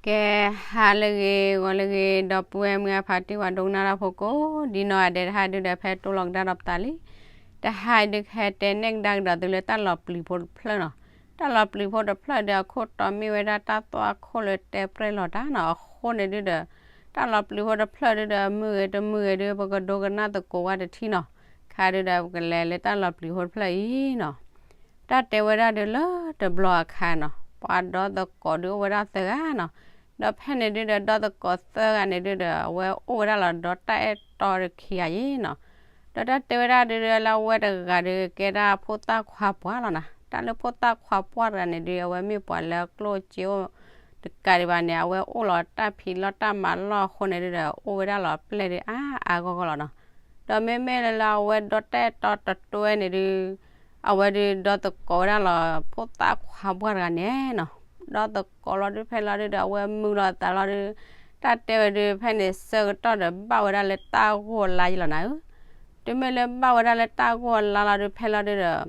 ကဲ ဟါလၢအဂ့ၤ ဂီၤလၢအဂ့ၤ ဒီပုၢ်ဝဲၢ်မုၢ်အဖးတံၢ် ပှၤဒိကနၣ်တၢ်ဖိကိးဒ်နီၢ်ဂၤဒဲး တဟါဒုဒီး ဖဲတိၢ်လီၤကဒါဒီးပသးလံ. တဟါအံၤဒု ကဟဲတဲနဲၣ်ကဒါကဒီးသုလၢတၢ်လီၤပျံၤဖိတဖျၢၣ်နီၤ. တၢ်လီၤပျံၤဖိတဖျၢၣ်ဒု အခိၣ်တီမ့ၢ်ဝဲဒၣ်တၢ်သွၣ်ခိၣ်လၢတဲပြဲၢ်လီၤတၢ်နီၤ. အဃိန့ၣ်ဒုဒီး တၢ်လီၤပျံၤဖိတဖျၢၣ်ဒုဒီး မုၢ်ဂ့ၤတမုၢ်ဂ့ၤဒု ပကဒိကနၣ်သကိးဝဲတထံၣ်နီၤ. ခါဒုဒီး ပကလဲၤလၢတၢ်လီၤပျံၤဖိတဖျၢၣ်အံၤနီၤ. တၢ်တဲဝဲဒၣ်ဒုလၢတဘျီအခါနီၤ, ပှၤဒီသကိးဒုအိၣ်ဝဲဒၣ်သၢဂၤနီၤ. ဒီးဖဲန့ၣ်ဒုဒီး ဒီသကိးသၢဂၤန့ၣ်ဒုဒီး အဝဲအိၣ်ဝဲဒၣ်လီၤဒီးတၢ်အဲၣ်တီတခံဂၤယ့ၤနီၤ. ဒီးတၢ်တဲဝဲဒၣ်ဒုဒီး လၢအဝဲတဂၤဒု ကဲဒၣ်ဖိသၣ်ခွါပှၢ်လီၤနီၤ. တၢ်လၢဖိသၣ်ခွါပှၢ်တဂၤန့ၣ်ဒု အဝဲမ့ၢ်ပှၤလၢအကျိၣ်စ့အိၣ်တကးဒံးဘၣ်န့ၣ် အဝဲအိၣ်လီၤတၢ်ဖံးလီၢ်တၢ်မၤလီၢ်အဃိန့ၣ်ဒုဒီး အိၣ်ဝဲဒၣ်လီၤပျဲၢ်ဒုအါအါဂီၢ်ဂီၢ်လီၤနီၤ. ဒီးမ့မ့ၢ်လၢလၢအဝဲဒီးတၢ်အဲၣ်တီတတွဲန့ၣ်ဒု အဝဲဒုဒီသကိးဝဲဒၣ်လီၤ ဖိသၣ်ခွါပှၢ်တဂၤန့ၣ်နီၤ. ဒီသကိးလီၤဒုဖဲလီၤဒုဒီး အဝဲမုာ်လီၤအသးလီၤဒု တၢ်တဲဝဲဒု ဖဲန့ၣ်ဆၢကတီၢ်ဒီး ဘၣ်ဝဲဒၣ်လၢတၢ်ဂိၢ်လါယ့ၤလီၤနၤဧၢ. တုၤမ့ၢ်လၢဘၣ်ဝဲဒၣ်လၢတၢ်ဂိၢ်လါလီၤဒု ဖဲလီၤဒုဒီး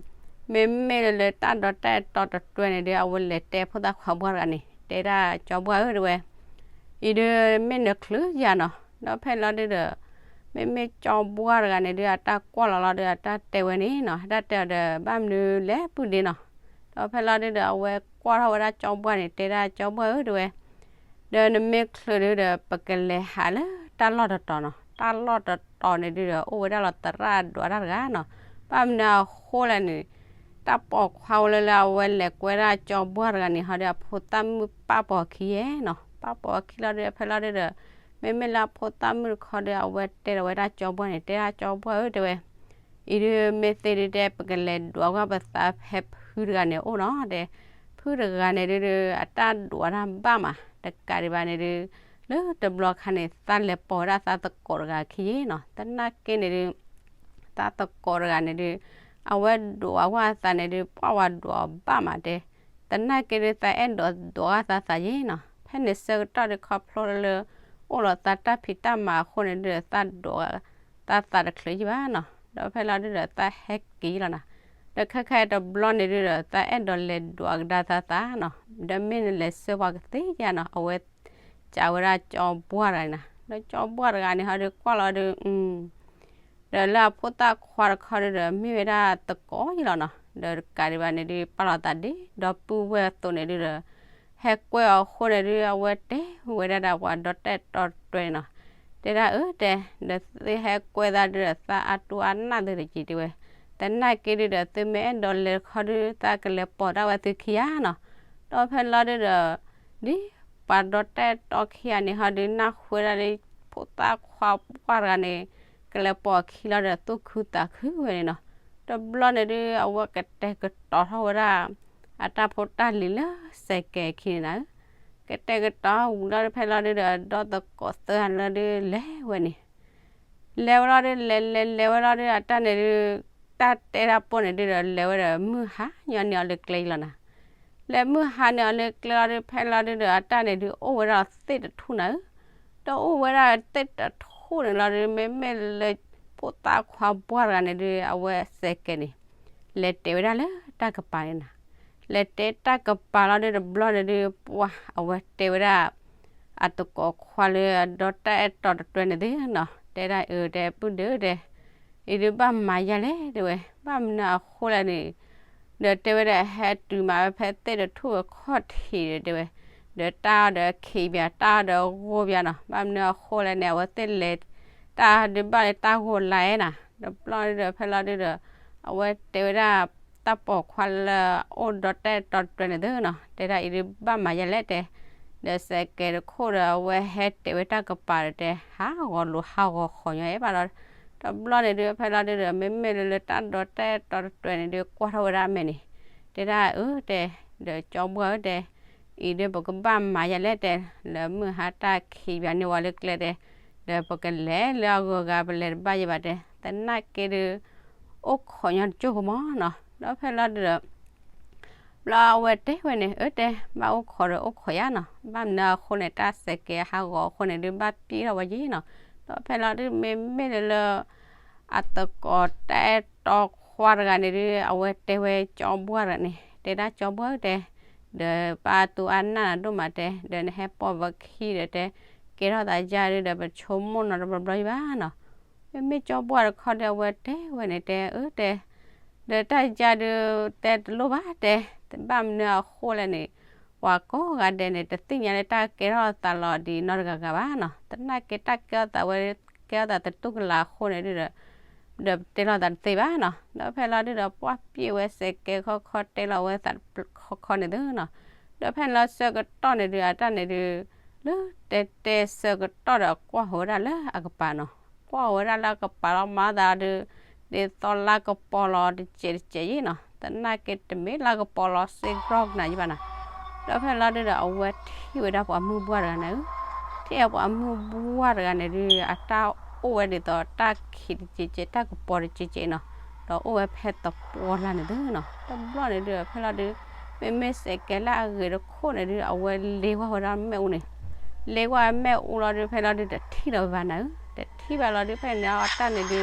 မ့မ့ၢ်လၢတၢ်ဒီးတၢ်အဲၣ်တီတတွဲန့ၣ်ဒု အဝဲလဲၤတဲဖိသၣ်ခွါပှၢ်တဂၤန့ၣ် တဲဒၣ်ကၠီပှၢ်ဧၢ တဲဝဲ အံၤဒု မ့ၢ်နချုးယၤနီၤ. ဒီးဖဲလီၤဒုဒီး မ့မ့ၢ်ကၠီပှၢ်တဂၤန့ၣ်ဒု အတၢ်ကွၢ်လီၤလီၤဒု အတၢ်တဲဝဲန့ၣ်နီၤ, အတၢ်တဲအီၤဒီး ဘၣ်မနုၤလဲၣ်ပုၢ်ဒ့နီၤ. ဒီးဖဲလီၤဒုဒီး အဝဲကွၢ်ထီၣ်ဝဲဒၣ်ကၠီပှၢ်န့ၣ် တဲဒၣ်ကၠီပှၢ်ဧၢ တဲဝဲ ဒီးနမ့ၢ်ချုးဒုဒီး ပကလဲၤဟးလၢတၢ်လီၢ်တတီၤနီၤ. တၢ်လီၢ်တတီၤန့ၣ်ဒုဒီး အိၣ်ဝဲဒၣ်လီၤသရၣ်ဒွးတၢ်တဂၤနီၤ. ဘၣ်မနုၤအဃိလဲၣ်န့ၣ် တၢ်ပိာ်ခွါဝဲလၢလၢအဝဲလဲၤကွဲဒၣ်ကၠီပှၢ်တဂၤန့ၣ် ဟီဒု အဖိသၣ်မုၣ်ပာ်ပိာ်အခံယဲနီၤ. ပာ်ပိာ်အခံလီၤဒု ဖဲလီၤဒုဒီး မ့မ့ၢ်လၢအဖိသၣ်မုၣ်တခီဒု အဝဲတဲဒီးဝဲဒၣ်ကၠီပှၢ်န့ၣ် တဲဒၣ်ကၠီပှၢ်ဧၢ တဲဝဲ အံၤဒု မ့ၢ်သ့ဒုတဲ ပကလဲၤဒွးကွၢ်ပသးဖဲဖုတဂၤန့ၣ်အိၣ်နီၤ တဲ ဖုတဂၤန့ၣ်ဒုဒီး အတၢ်ဒွးတၢ်ဘၣ်မး တကးဒံးဘၣ်န့ၣ်ဒု လၢတဘျီခါန့ၣ် သးလဲၤပိာ်ဝဲဒၣ်သးသကိးတဂၤခံယဲနီၤ. သနာ်က့န့ၣ်ဒု သးသကိးတဂၤန့ၣ်ဒု အဝဲဒွးကွၢ်သးန့ၣ်ဒု ပှၢ်ဝဲဒွးဘၣ်မးတဲ သနာ်က့ဒု သးအဲၣ်ဒိးဒွးကွၢ်သးသးယဲနီၤ. ဖဲန့ၣ်ဆၢကတီၢ်ဒု ခီဖျိလၢ အိၣ်လီၤသးတၢ်ဖံးတၢ်မၤအဃိန့ၣ်ဒု သးဒွး သးသးတချုးယံၤဘၣ်နီၤ. ဒီးဖဲလီၤဒုဒီး သးဟဲက့ၤလီၤနီၤ. ဒီးခဲခါတဘျီန့ၣ်ဒုဒီး သးအဲၣ်ဒိးလဲၤဒွးကဒါသးသးနီၤ. ဒီးမ့ၢ်နလဲၤဆှၢပှၤကသ့ဧါနီၤ. အဝဲ စံးဝဲဒၣ်ကၠီပှၢ်တဂၤန့ၣ်နီၤ. ဒီးကၠီပှၢ်တဂၤန့ၣ်ဟီဒု ကွၢ်လီၤဒု ဒီးလၢအဖိသၣ်ခွါတခီဒုဒီး မ့ၢ်ဝဲဒၣ်သကိးယံၤလီၤနီၤ. ဒီးတကးဒံးဘၣ်န့ၣ်ဒု ပာ်လီၤသးဒ်ဒီပုၢ်ဝဲၢ်အသိးန့ၣ်ဒုဒီး ဟဲကွဲအီၤအဃိန့ၣ်ဒု အဝဲတဲဝဲဒၣ်ဒီးပှၤဒီးတၢ်အဲၣ်တီတတွဲန့ၣ်နီၤ. တဲဒၣ်အၢတဲ ဒီးသုဟဲကွဲသးဒုဒီး သးအါတူၢ်အါနၢ်သုတက့ၤတဲဝဲ. သနာ်က့ဒုဒီး သုမ့ၢ်အဲၣ်ဒိးလဲၤတခီဒု သးကလဲၤပိာ်ဒၣ်ဝဲသုခံဂၤနီၤ. ဒီးဖဲလီၤဒုဒီး ဒ်ပှၤဒီးတၢ်အဲၣ်တီခံဂၤန့ၣ်ဟီဒု နၢ်ဟူဝဲဒၣ်လၢ ဖိသၣ်ခွါပှၢ်တဂၤန့ၣ် ကလဲၤပိာ်အခံလီၤဒီး သူၣ်ခုသးခုဝဲန့ၣ်နီၤ. တဘျီန့ၣ်ဒု အဝဲကတဲာ်ကတီၤထီၣ်ဝဲဒၣ် အတၢ်ဖိတၢ်လံၤလၢစဲးကဲးအခံန့ၣ်နီၤ. ကတဲာ်ကတီၤဝံၤလီၤဒု ဖဲလီၤဒုဒီး ဒီသကိးသၢဂၤလီၤဒု လဲၤဝဲန့ၣ် လဲၤဝဲလီၤဒု လဲၤလဲၤလဲၤဝဲလီၤဒု အတၢ်န့ၣ်ဒု တၢ်တဲတၢ်ပိၢ်န့ၣ်ဒုဒီး လဲၤဝဲဒီး မုၢ်ဟါညီန့ၢ်အီၤလၢကျဲလီၤနီၤ. လဲၤမုၢ်ဟါန့ၢ်အီၤလၢကျဲလီၤဒု ဖဲလီၤဒုဒီး အတၢ်န့ၣ်ဒု အိၣ်ဝဲဒၣ်သ့ၣ်တထူၣ်နီၤဧၢ. ဒီးအိၣ်ဝဲဒၣ်သ့ၣ်တထူၣ်န့ၣ်လီၤဒု မ့မ့ၢ်လၢ ဖိသၣ်ခွါပှၢ်တဂၤန့ၣ်ဒု အဝဲစဲးကဲးန့ၣ် လဲၤတဲာ်ဝဲဒၣ်လၢတၢ်ကပၤန့ၣ်နီၤ. လဲၤတဲာ်တၢ်ကပၤလီၤဒု တဘျီန့ၣ်ဒု ပှၤအဝဲတဲဝဲဒၣ် အသကိးခွါလၢအဒီးတၢ်အဲၣ်တီတတွဲန့ၣ်သ့ၣ်နီၤ တဲဒၣ်အၢတဲပုၢ်ဒုတဲ အံၤဒုဘၣ်မၤယၤလဲၣ်တဲဝဲ ဘၣ်မနုၤအဃိလဲၣ်န့ၣ် ဒီးတဲဝဲဒၣ်ဟဲတုၤမးဝဲဖဲသ့ၣ်တထူၣ်အခီၣ်ထံးဒီးတဲဝဲ ဒီးတၢ်အီၤဒီးခံးပၠး တၢ်အီၤဒီးဂိၢ်ပၠးနီၤ ဘၣ်မနုၤအဃိလဲၣ်န့ၣ် အဝဲသ့ၣ်လဲၤ တၢ်ဒုးဘၣ်လၢတၢ်ဂိၢ်လါနီၤ တဘျီဒုဒီးဖဲလီၤဒုဒီး အဝဲတဲဝဲဒၣ် တၢ်ပိာ်ခွါလၢအအိၣ်ဒီးတၢ်အဲၣ်တီတတွဲန့ၣ်သ့ၣ်နီၤ တဲဒၣ်အံၤဒုဘၣ်မၤယၤလဲၣ်တဲ ဒီးစဲးကဲးတခိၣ်ဒီးအဝဲဟဲတဲာ်ဝဲတၢ်ကပၤဒီးတဲ ဟးဂီၤလိာ်ဟးဂီၤဃီၤညီအံၤဘၣ်ဒီး တဘျီန့ၣ်ဒုဖဲလီၤဒုဒီး မ့မ့ၢ်လၢလၢတၢ်ဒီးတၢ်အဲၣ်တီတတွဲန့ၣ်ဒု ကွၢ်ထီၣ်ဝဲဒၣ်အမဲာ်န့ၣ် တဲဒၣ်အၢတဲ ဒီးကၠီဘှၢ်ဧၢတဲ အံၤဒုပကဘၣ်မၤယၤလဲၣ်တဲ လၢမုၢ်ဟါတၢ်ခံးပၠးန့ၢ်ဝဲလၢကျဲတဲ ဒီးပကလဲၤလၢအဂုၤအဂၤပလဲၤတဘၣ်ယဲဘၣ်တဲ သနာ်က့ဒု အိၣ်ခိးညီတကၠိၢ်ဖိမးနီၤ ဒီးဖဲလီၤဒုဒီး ဘျီအဝဲတဲဝဲန့ၣ် အၢတဲ ဘၣ်အိၣ်ခိးဒီးအိၣ်ခိးယါနီၤ ဘၣ်မနုၤအဃိန့ၣ် တၢ်စဲးကဲးဟးဂီၤအဃိန့ၣ်ဒု ဘၣ်ပံၣ်ထီၣ်ဝဲယဲနီၤ ဒီးဖဲလီၤဒုမ့မ့ၢ်လၢလၢ အသကိးတၢ်အဲၣ်တီခွါတဂၤန့ၣ်ဒု အဝဲတဲဝဲကၠီဘှၢ်တဂၤန့ၣ် တဲဒၣ်ကၠီဘှၢ်ဧၢတဲ ဒီးပှၤတူၢ်အါနၢ်နၤဒိၣ်မးတဲ, ဒီးနဟဲပိာ်ပခံဒီးတဲ, ကဲထီၣ်သးယါဒုဒီး ပဆိကမိၣ်နီတဘျီဘျီယဘၣ်နီၤ. မ့မ့ၢ်ကၠီပှၢ်တခီဒီး အဝဲတဲဝဲန့ၣ်တဲ, အၢတဲ, ဒီးတၢ်ယါဒုတဲတလိၣ်ဘၣ်တဲ, ဘၣ်မနုၤအဃိလဲၣ်န့ၣ်, ပှၤကိးဂၤဒဲးန့ၣ် တသ့ၣ်ညါလၢတၢ်ကဲထီၣ်သးလီၤဒ်နီတဂၤဂၤဘၣ်နီၤ. သနာ်က့တၢ်ကဲထီၣ်သးဝဲ ကဲထီၣ်သးတတူၢ်ကလာ်အဃိန့ၣ်ဒုဒီး, ဒီးတဲလီၤသးတသ့ဘၣ်နီၤ. ဒီးဖဲလီၤဒုဒီး ပှၢ်ပျဲဝဲစဲးကဲၤခီခီ တဲလီၤဝဲသးခီခီန့ၣ်သုနီၤ. ဒီးဖဲန့ၣ်လီၤဆၢကတီၢ်န့ၣ်ဒု အတၢ်န့ၣ်ဒု လၢတဲတဲဆၢကတီၢ်ဒီး ကွၢ်ဃီၤဝဲဒၣ်လၢအကပၤနီၤ. ကွၢ်ဃီၤဝဲဒၣ်လၢအကပၤလီၤ မၤသးဒု ဒ်သိးလၢကပီၤလီၤတစဲးတစဲးယ့ၣ်နီၤ. သနာ်က့တမ့ၢ်လၢကပီၤလီၤစ့ၢ်ကီးကနၤယ့ၣ်ဘၣ်နီၤ. ဒီးဖဲလီၤဒုဒီး အဝဲထံၣ်ဝဲဒၣ်ပှၤမုၢ်ပှၢ်တဂၤန့ၣ်, ထံၣ်ဝဲပှၤမုၢ်ပှၢ်တဂၤန့ၣ်ဒု အတၢ်အိၣ်ဝဲဒ်သိးတၢ်ခံးတစဲးစဲး တၢ်ကပီၤတစဲးစဲးနီၤ. ဒီးအိၣ်ဝဲဖဲသပှၢ်လၢ်န့ၣ်သုနီၤ. တဘျီန့ၣ်ဒုဒီး ဖဲလီၤဒု မ့မ့ၢ်စဲးကဲၤလၢအဂ့ၤတခိၣ်န့ၣ်ဒု အဝဲလ့ကွၢ်ဝဲဒၣ်မ့ၣ်အူန့ၣ်, လ့ကွၢ်မ့ၣ်အူလီၤဒု ဖဲလီၤဒုတထံၣ်လီၤဝဲဘၣ်နၤဧၢ, တထံၣ်ဘၣ်လီၤဒု ဖဲန့ၣ်အတၢ်န့ၣ်ဒု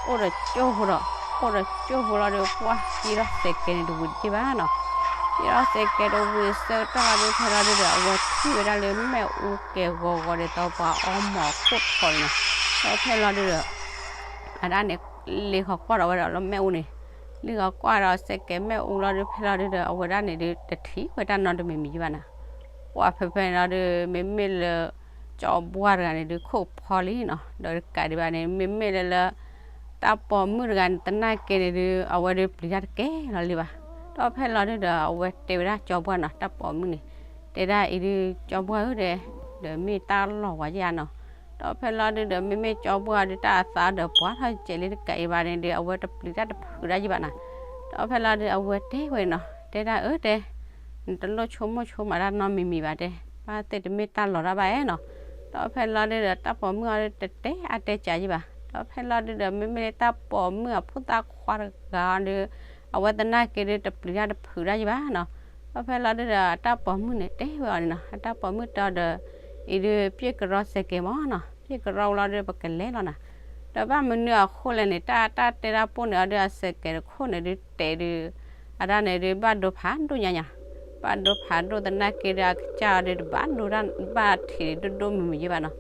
အိၣ်ဒီးကၠိဖိဒီး, အိၣ်ဒီးကၠိဖိလီၤဒု ပှၢ်က့ၤထီၣ်စဲးကဲၤန့ၣ်တဝံၤတက့ၢ်ဘၣ်နီၤ. က့ၤထီၣ်စဲးကဲၤတဝံၤဆၢကတီၢ်လီၤဒု ဖဲလီၤဒုဒီး အဝဲထံၣ်ဝဲဒၣ်လၢမ့ၣ်အူကဲၤဂီၤဂီၤဒ်သိးပှၤအီမိာ်ခိၣ်ထီၣ်န့ၣ်နီၤ. ဒီးဖဲလီၤဒုဒီး အတၢ်န့ၣ် လ့ခီကွၢ်ဒီးဝဲဒီးလၢမ့ၣ်အူန့ၣ်, လ့ခီကွၢ်ဒီးစဲးကဲၤမ့ၣ်အူလီၤဒု ဖဲလီၤဒုဒီး အဝဲဒၣ်န့ၣ်ဒု တထံၣ်ဝဲတၢ်နီတမံၤမံၤယ့ၣ်ဘၣ်နီၤ. ပှၢ်ဖဲဖဲန့ၣ်လီၤဒု မ့မ့ၢ်လၢ ကၠီပှၢ်တဂၤန့ၣ်ဒု ခိၣ်ဖီလံနီၤ. ဒီးတကးဒံးဘၣ်န့ၣ် မ့မ့ၢ်လၢလၢ တၢ်ပိာ်မုၣ်တဂၤန့ၣ် သနာ်က့န့ၣ်ဒု အဝဲဒုပျံၤတၢ်တကဲလီၤလံဘၣ်. ဒီးဖဲလီၤဒုဒီး အဝဲတဲဝဲဒၣ်ကၠီပှၢ်နီၤ တၢ်ပိာ်မုၣ်န့ၣ်, တဲဒၣ်အံၤဒု ကၠီပှၢ်ဧၢတဲ, ဒီးမ့ၢ်တၢ်လီၢ်ဝဲယဲၢ်နီၤ. ဒီးဖဲလီၤဒုဒီး မ့မ့ၢ်ကၠီပှၢ်ဒု တၢ်အသးဒီးပှၢ်ထီၣ်ကဲၤလံတကးအံၤဘၣ်န့ၣ်ဒု အဝဲတပျံၤတၢ်တဖုးတၢ်ယ့ၣ်ဘၣ်နီၤ. ဒီးဖဲလီၤဒု အဝဲတဲဝဲနီၤ တဲဒၣ်အၢတဲ နတလိၣ်ဆိကမိၣ်ဆိကမးတၢ်နီတမံၤမံၤဘၣ်တဲ, ဘၣ်သ့ၣ်တမ့ၢ်တၢ်လီၤတၢ်ဘၣ်နီၤ. ဒီးဖဲလီၤဒုဒီး တၢ်ပိာ်မုၣ်အီၤဒု တတဲအါတဲကးယ့ၣ်ဘၣ်. ဒီးဖဲလီၤဒုဒီး မ့မ့ၢ်လၢတၢ်ပိာ်မုၣ်အဖိသၣ်ခွါတဂၤအီၤဒု အဝဲသနာ်က့ဒု တပျံၤတၢ်တဖုးတၢ်ယ့ၣ်ဘၣ်နီၤ. ဒီးဖဲလီၤဒုဒီး အတၢ်ပိာ်မုၣ်န့ၣ် တဲဝဲအီၤန့ၣ်နီၤ, အတၢ်ပိာ်မုၣ်တဲအီၤဒီး အံၤဒု ပျဲကရီစဲးကဲၤမၢ်နီၤ, ပျဲကရီဝံၤလီၤဒု ပကလဲၤလီၤနီၤ. ဒီးဘၣ်မနုၤအဃိလဲၣ်န့ၣ် တၢ်တၢ်တဲတၢ်ပိၢ်န့ၣ်အီၤဒု အစဲးကဲၤတခိၣ်န့ၣ်ဒု တဲဒု အတၢ်န့ၣ်ဒု ဘၣ်ဒိဖးဒိၣ်ညါညါ, ဘၣ်ဒိဖးဒိၣ်သနာ်က့ဒု အကစၢ်အီၤဒု တဘၣ်ဒိတၢ်ဘၣ်ထံးဒိၣ်ဒိၣ်မုၢ်မုၢ်ယ့ၣ်ဘၣ်နီၤ,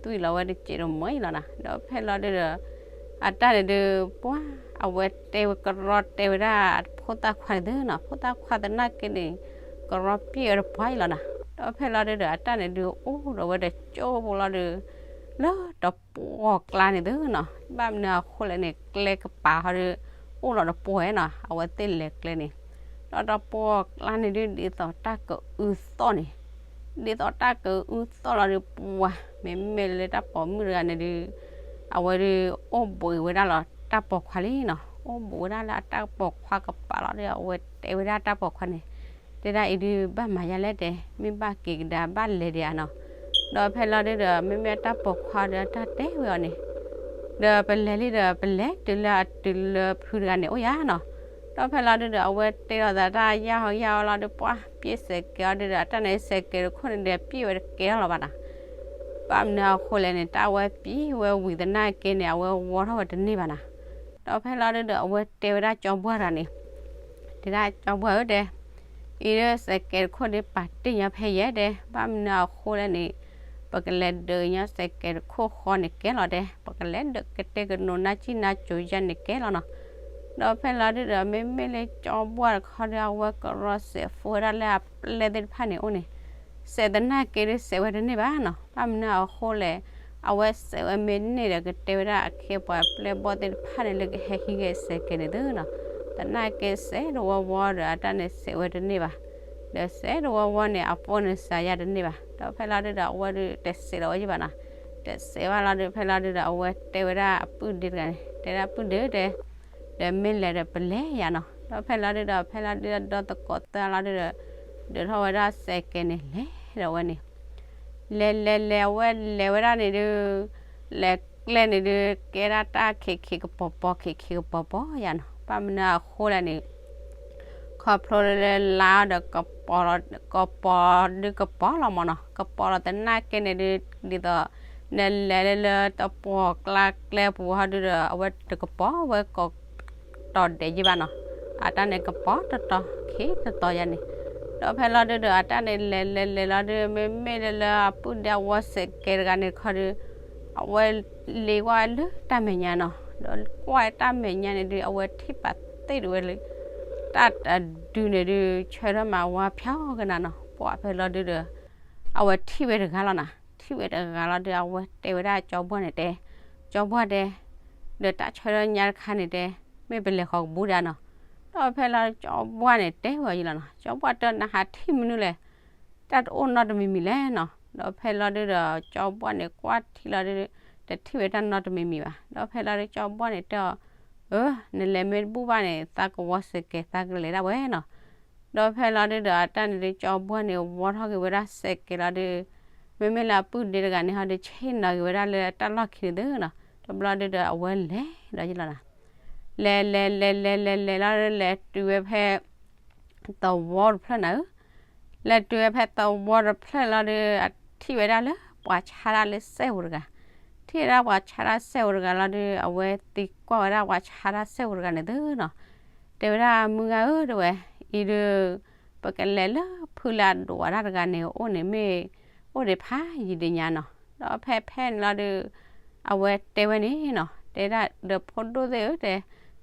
ဒီးသွံၣ်လီၤဝဲတစဲးတမှဲအံၤလီၤနီၤ. ဒီးဖဲလီၤဒုဒီး အတၢ်န့ၣ်ဒု ပှၢ် အဝဲတဲဝဲကရီတဲဝဲဒၣ်အဖိသၣ်ခွါန့ၣ်သုနီၤ, ဖိသၣ်ခွါသနာ်က့န့ၣ် ကရီပျဲဝဲတပှၢ်အံၤလီၤနီၤ. ဒီးဖဲလီၤဒုဒီး အတၢ်န့ၣ်ဒု အိၣ်ဒီးဝဲတကၠိဖိလီၤဒု လၢတပှီၢ်ကျါန့ၣ်သုနီၤ, ဘၣ်မနုၤအဃိလဲၣ်န့ၣ် ကျဲကပၤဟီဒု အိၣ်လီၤတပှီၢ်နီၤ, အဝဲသ့ၣ်လဲၤကျဲန့ၣ် ဒီးတပှီၢ်ကျါန့ၣ်ဒု ဒ်သိးတၢ်ကအုသီၣ်န့ၣ်, ဒ်သိးတၢ်ကအုသီၣ်လီၤဒု ပှၢ် မ့မ့ၢ်လၢတၢ်ပိာ်မုၣ်တဂၤန့ၣ်ဒု အဝဲဒု အိၣ်ဘှံးဝဲဒၣ်လီၤတၢ်ပိာ်ခွါလံနီၤ, အိၣ်ဘှံးဝဲဒၣ်လၢအတၢ်ပိာ်ခွါကပၤလီၤဒု အဝဲတဲဝဲဒၣ်တၢ်ပိာ်ခွါန့ၣ်, တဲဒၣ်အံၤဒု ဘၣ်မၤယါလဲၣ်တဲ, မ့ၢ်ဘၣ်က့ၤကဒါဘၣ်လဲၤဒံးဧါနီၤ. ဒီးဖဲလီၤဒုဒီး မ့မ့ၢ်တၢ်ပိာ်ခွါဒီးတၢ်တဲဝဲအီၤန့ၣ် ဒီးပလဲၤလံဒီး ပလဲၤတုၤလၢအတုၤလၢဖုတဂၤန့ၣ်အိၣ်ယါနီၤ. ဒီးဖဲလီၤဒုဒီး အဝဲတဲလီၤသးတၢ်ယၢ်ဟီယၢ်ဟီလီၤဒု ပှၢ်ပျဲစဲးကဲၤအီၤဒုဒီး အတၢ်န့ၣ်စဲးကဲၤတခိၣ်န့ၣ်ဒီး ပျဲဝဲတကဲထီၣ်လီၤဘၣ်နီၤ. ဘၣ်မနုၤအဃိလဲၣ်န့ၣ် တၢ်အဝဲပျဲဝဲဝံၤသနာ်က့န့ၣ် အဝဲဝီထီၣ်ဝဲတန့ၢ်ဘၣ်နီၤ. ဒီးဖဲလီၤဒုဒီး အဝဲတဲဝဲဒၣ်ကၠီပှၢ်တဂၤန့ၣ် တဲဒၣ်ကၠီပှၢ်ဧၢတဲ, အံၤဒုစဲးကဲၤတခိၣ်ဒု ပာ်တ့ၢ်ညီဖဲယဲၢ်တဲ, ဘၣ်မနုၤအဃိလဲၣ်န့ၣ် ပကလဲၤဒုးညီစဲးကဲၤတခိၣ်ဃီန့ၣ်ကဲလီၤတဲ, ပကလဲၤဒုးကတဲကနိးနါစံၣ်နါစိၤယါန့ၣ်ကဲလီၤနီၤ. ဒီးဖဲလီၤဒုဒီး မ့မ့ၢ်လၢကၠီပှၢ်တခီဒီး အဝဲကရီစဲးဖိဝဲဒၣ်လၢအပျဲၢ်သ့ၣ်တဖၣ်န့ၣ်အိၣ်န့ၣ် စဲးသနာ်က့ဒုစဲးဝဲတန့ၢ်ဘၣ်နီၤ. ဘၣ်မနုၤအဃိလဲၣ်, အဝဲစဲးဝဲမ့ၢ်န့ၢ်ဒီး ကတဲဝဲဒၣ်အခ့အပှၤပျဲၢ်ဘီၣ်သ့ၣ်တဖၣ်န့ၣ် လၢကဟဲဟံးက့ၤစဲးကဲၤန့ၣ်သုနီၤ. သနာ်က့စဲးတဝီဝီဒီး အတၢ်န့ၣ်စဲးဝဲတန့ၢ်ဘၣ်. ဒီးစဲးတဝီဝီန့ၣ် အဖိန့ၣ်စးယါတန့ၢ်ဘၣ်. ဒီးဖဲလီၤဒုဒီး အဝဲဒုတစဲးလီၤဝဲယဘၣ်နီၤ. တစဲးဘၣ်လီၤဒု ဖဲလီၤဒုဒီး အဝဲတဲဝဲဒၣ်အပုၢ်ဒ့တဂၤန့ၣ် တဲဒၣ်ပုၢ်ဒ့တဲ ဒီးမ့ၢ်လဲၤဒီးပလဲၤယါနီၤ. ဒီးဖဲလီၤဒုဒီး ဖဲလီၤဒုဒီးဒီသကိးသၢလီၤဒုဒီး ဒုးထီၣ်ဝဲဒၣ်စဲးကဲၤန့ၣ် လဲၤဒီးဝဲန့ၣ် လဲၤလဲၤလဲၤ အဝဲလဲၤဝဲဒၣ်န့ၣ်ဒု လဲၤကျဲန့ၣ်ဒု ကဲဒၣ်တၢ်ခံးခံးကပီၤပီၤ ခံးခံးကပီၤပီၤယါနီၤ. ဘၣ်မနုၤအဃိလဲၣ်န့ၣ် ခီဖျိလၢလါဒီး ကပီၤဒုကပီၤလီၤမၢ်နီၤ. ကပီၤလီၤသနာ်က့န့ၣ်ဒု ဒ်သိး နလဲၤလၢလၢတပှီၢ်ကျါကျဲပူၤဟီဒုဒီး အဝဲတကပီၤဝဲကိးတီၤဒဲးယံၤဘၣ်နီၤ. အတၢ်န့ၣ်ကပီၤတတီၤခံတီၤတီၤယါန့ၣ်. ဒီးဖဲလီၤဒုဒီး အတၢ်န့ၣ်လဲၤလဲၤလဲၤလီၤဒု မ့မ့ၢ်လၢလၢအပုၢ်ဒ့အဝီစဲးကဲးတဂၤန့ၣ်တခီဒု အဝဲလ့ကွၢ်လၢတၢ်မဲာ်ညါနီၤ, ဒီးကွၢ်တၢ်မဲာ်ညါန့ၣ်ဒု အဝဲထံၣ်ပာ်သ့ၣ်တဝဲလၢ တၢ်တဒုန့ၣ်ဒု ဆၢထၢၣ်မၤဝါဖျါကနၤနီၤ, ပှၢ်ဖဲလီၤဒုဒီး အဝဲထံၣ်ဝဲတဂၤလီၤနီၤ, ထံၣ်ဝဲတဂၤလီၤဒု အဝဲတဲဝဲဒၣ်ကၠီဘှၢ်န့ၣ်တဲ, ကၠီဘှၢ်တဲ, ဒီးတၢ်ဆၢထၢၣ်ညါတခါန့ၣ်တဲ, မ့ၢ်ပလဲၤဃီၤကဘူဒၣ်နီၤ, ဒီးဖဲလီၤကၠီဘှၢ်န့ၣ်တဲဝဲယလီၤနီၤ, ကၠီဘှၢ်တဲနဟးထံၣ်မနုၤလဲၣ် တၢ်တအိၣ်နီတမံၤမံၤလဲၣ်နီၤ, ဒီးဖဲလီၤဒုဒီး ကၠီဘှၢ်န့ၣ်ကွၢ်ထံလီၤဒု တထံၣ်ဝဲတၢ်နီတမံၤမံၤဘၣ်, ဒီးဖဲလီၤဒုကၠီဘှၢ်န့ၣ်တဲအီၤ, အၢ နလဲၤမ့ၢ်တဘူၣ်ဘၣ်န့ၣ် သးကဝီစဲးကဲးသးကလဲၤဒၣ်ဝဲနီၤ, ဒီးဖဲလီၤဒုဒီးအတၢ်န့ၣ်ဒုကၠီဘှၢ်န့ၣ်ဝီထီၣ်က့ၤဝဲဒၣ်စဲးကဲးလီၤဒု မ့မ့ၢ်လၢအပုၢ်ဒ့တဂၤန့ၣ်ဟီဒု ဆ့ၣ်နီၤက့ၤဝဲဒၣ်လၢတၢ်လီၢ်ခံန့ၣ်သုနီၤ, တဘျီဒုဒီးအဝဲလဲၤဒီးယလီၤနီၤ, လဲၤလဲၤလဲၤလဲၤလဲၤလဲၤလီၤဒု လဲၤတုၤဝဲဖဲ သဝီတဖျၢၣ်နၤဧၢ, လဲၤတုၤဝဲဖဲသဝီတဖျၢၣ်လီၤဒု အထံၣ်ဝဲဒၣ်လၢပှၤဆါတၢ်လၢစဲးဧိၤတဂၤ, ထံၣ်ဝဲဒၣ်ပှၤဆါတၢ်စဲးဧိၤတဂၤလီၤဒု အဝဲသံကွၢ်ဝဲဒၣ်ပှၤဆါတၢ်စဲးဧိၤတဂၤန့ၣ်သုနီၤ, တဲဝဲဒၣ်မုၢ်ဂၤဧၢ တဲဝဲ, အံၤဒု ပကလဲၤလၢဖုလၢအဒိးဝဲဒၣ်တဂၤန့ၣ် အိၣ်န့ၣ်မ့ၢ် အိၣ်ဒံးဖးယံာ်ဒံးညါနီၤ, ဒီးဖဲဖဲန့ၣ်လီၤဒု အဝဲတဲဝဲန့ၣ်နီၤ, တဲဒၣ်ဒီးဖိဒိၣ်သ့ၣ်ဧၢတဲ,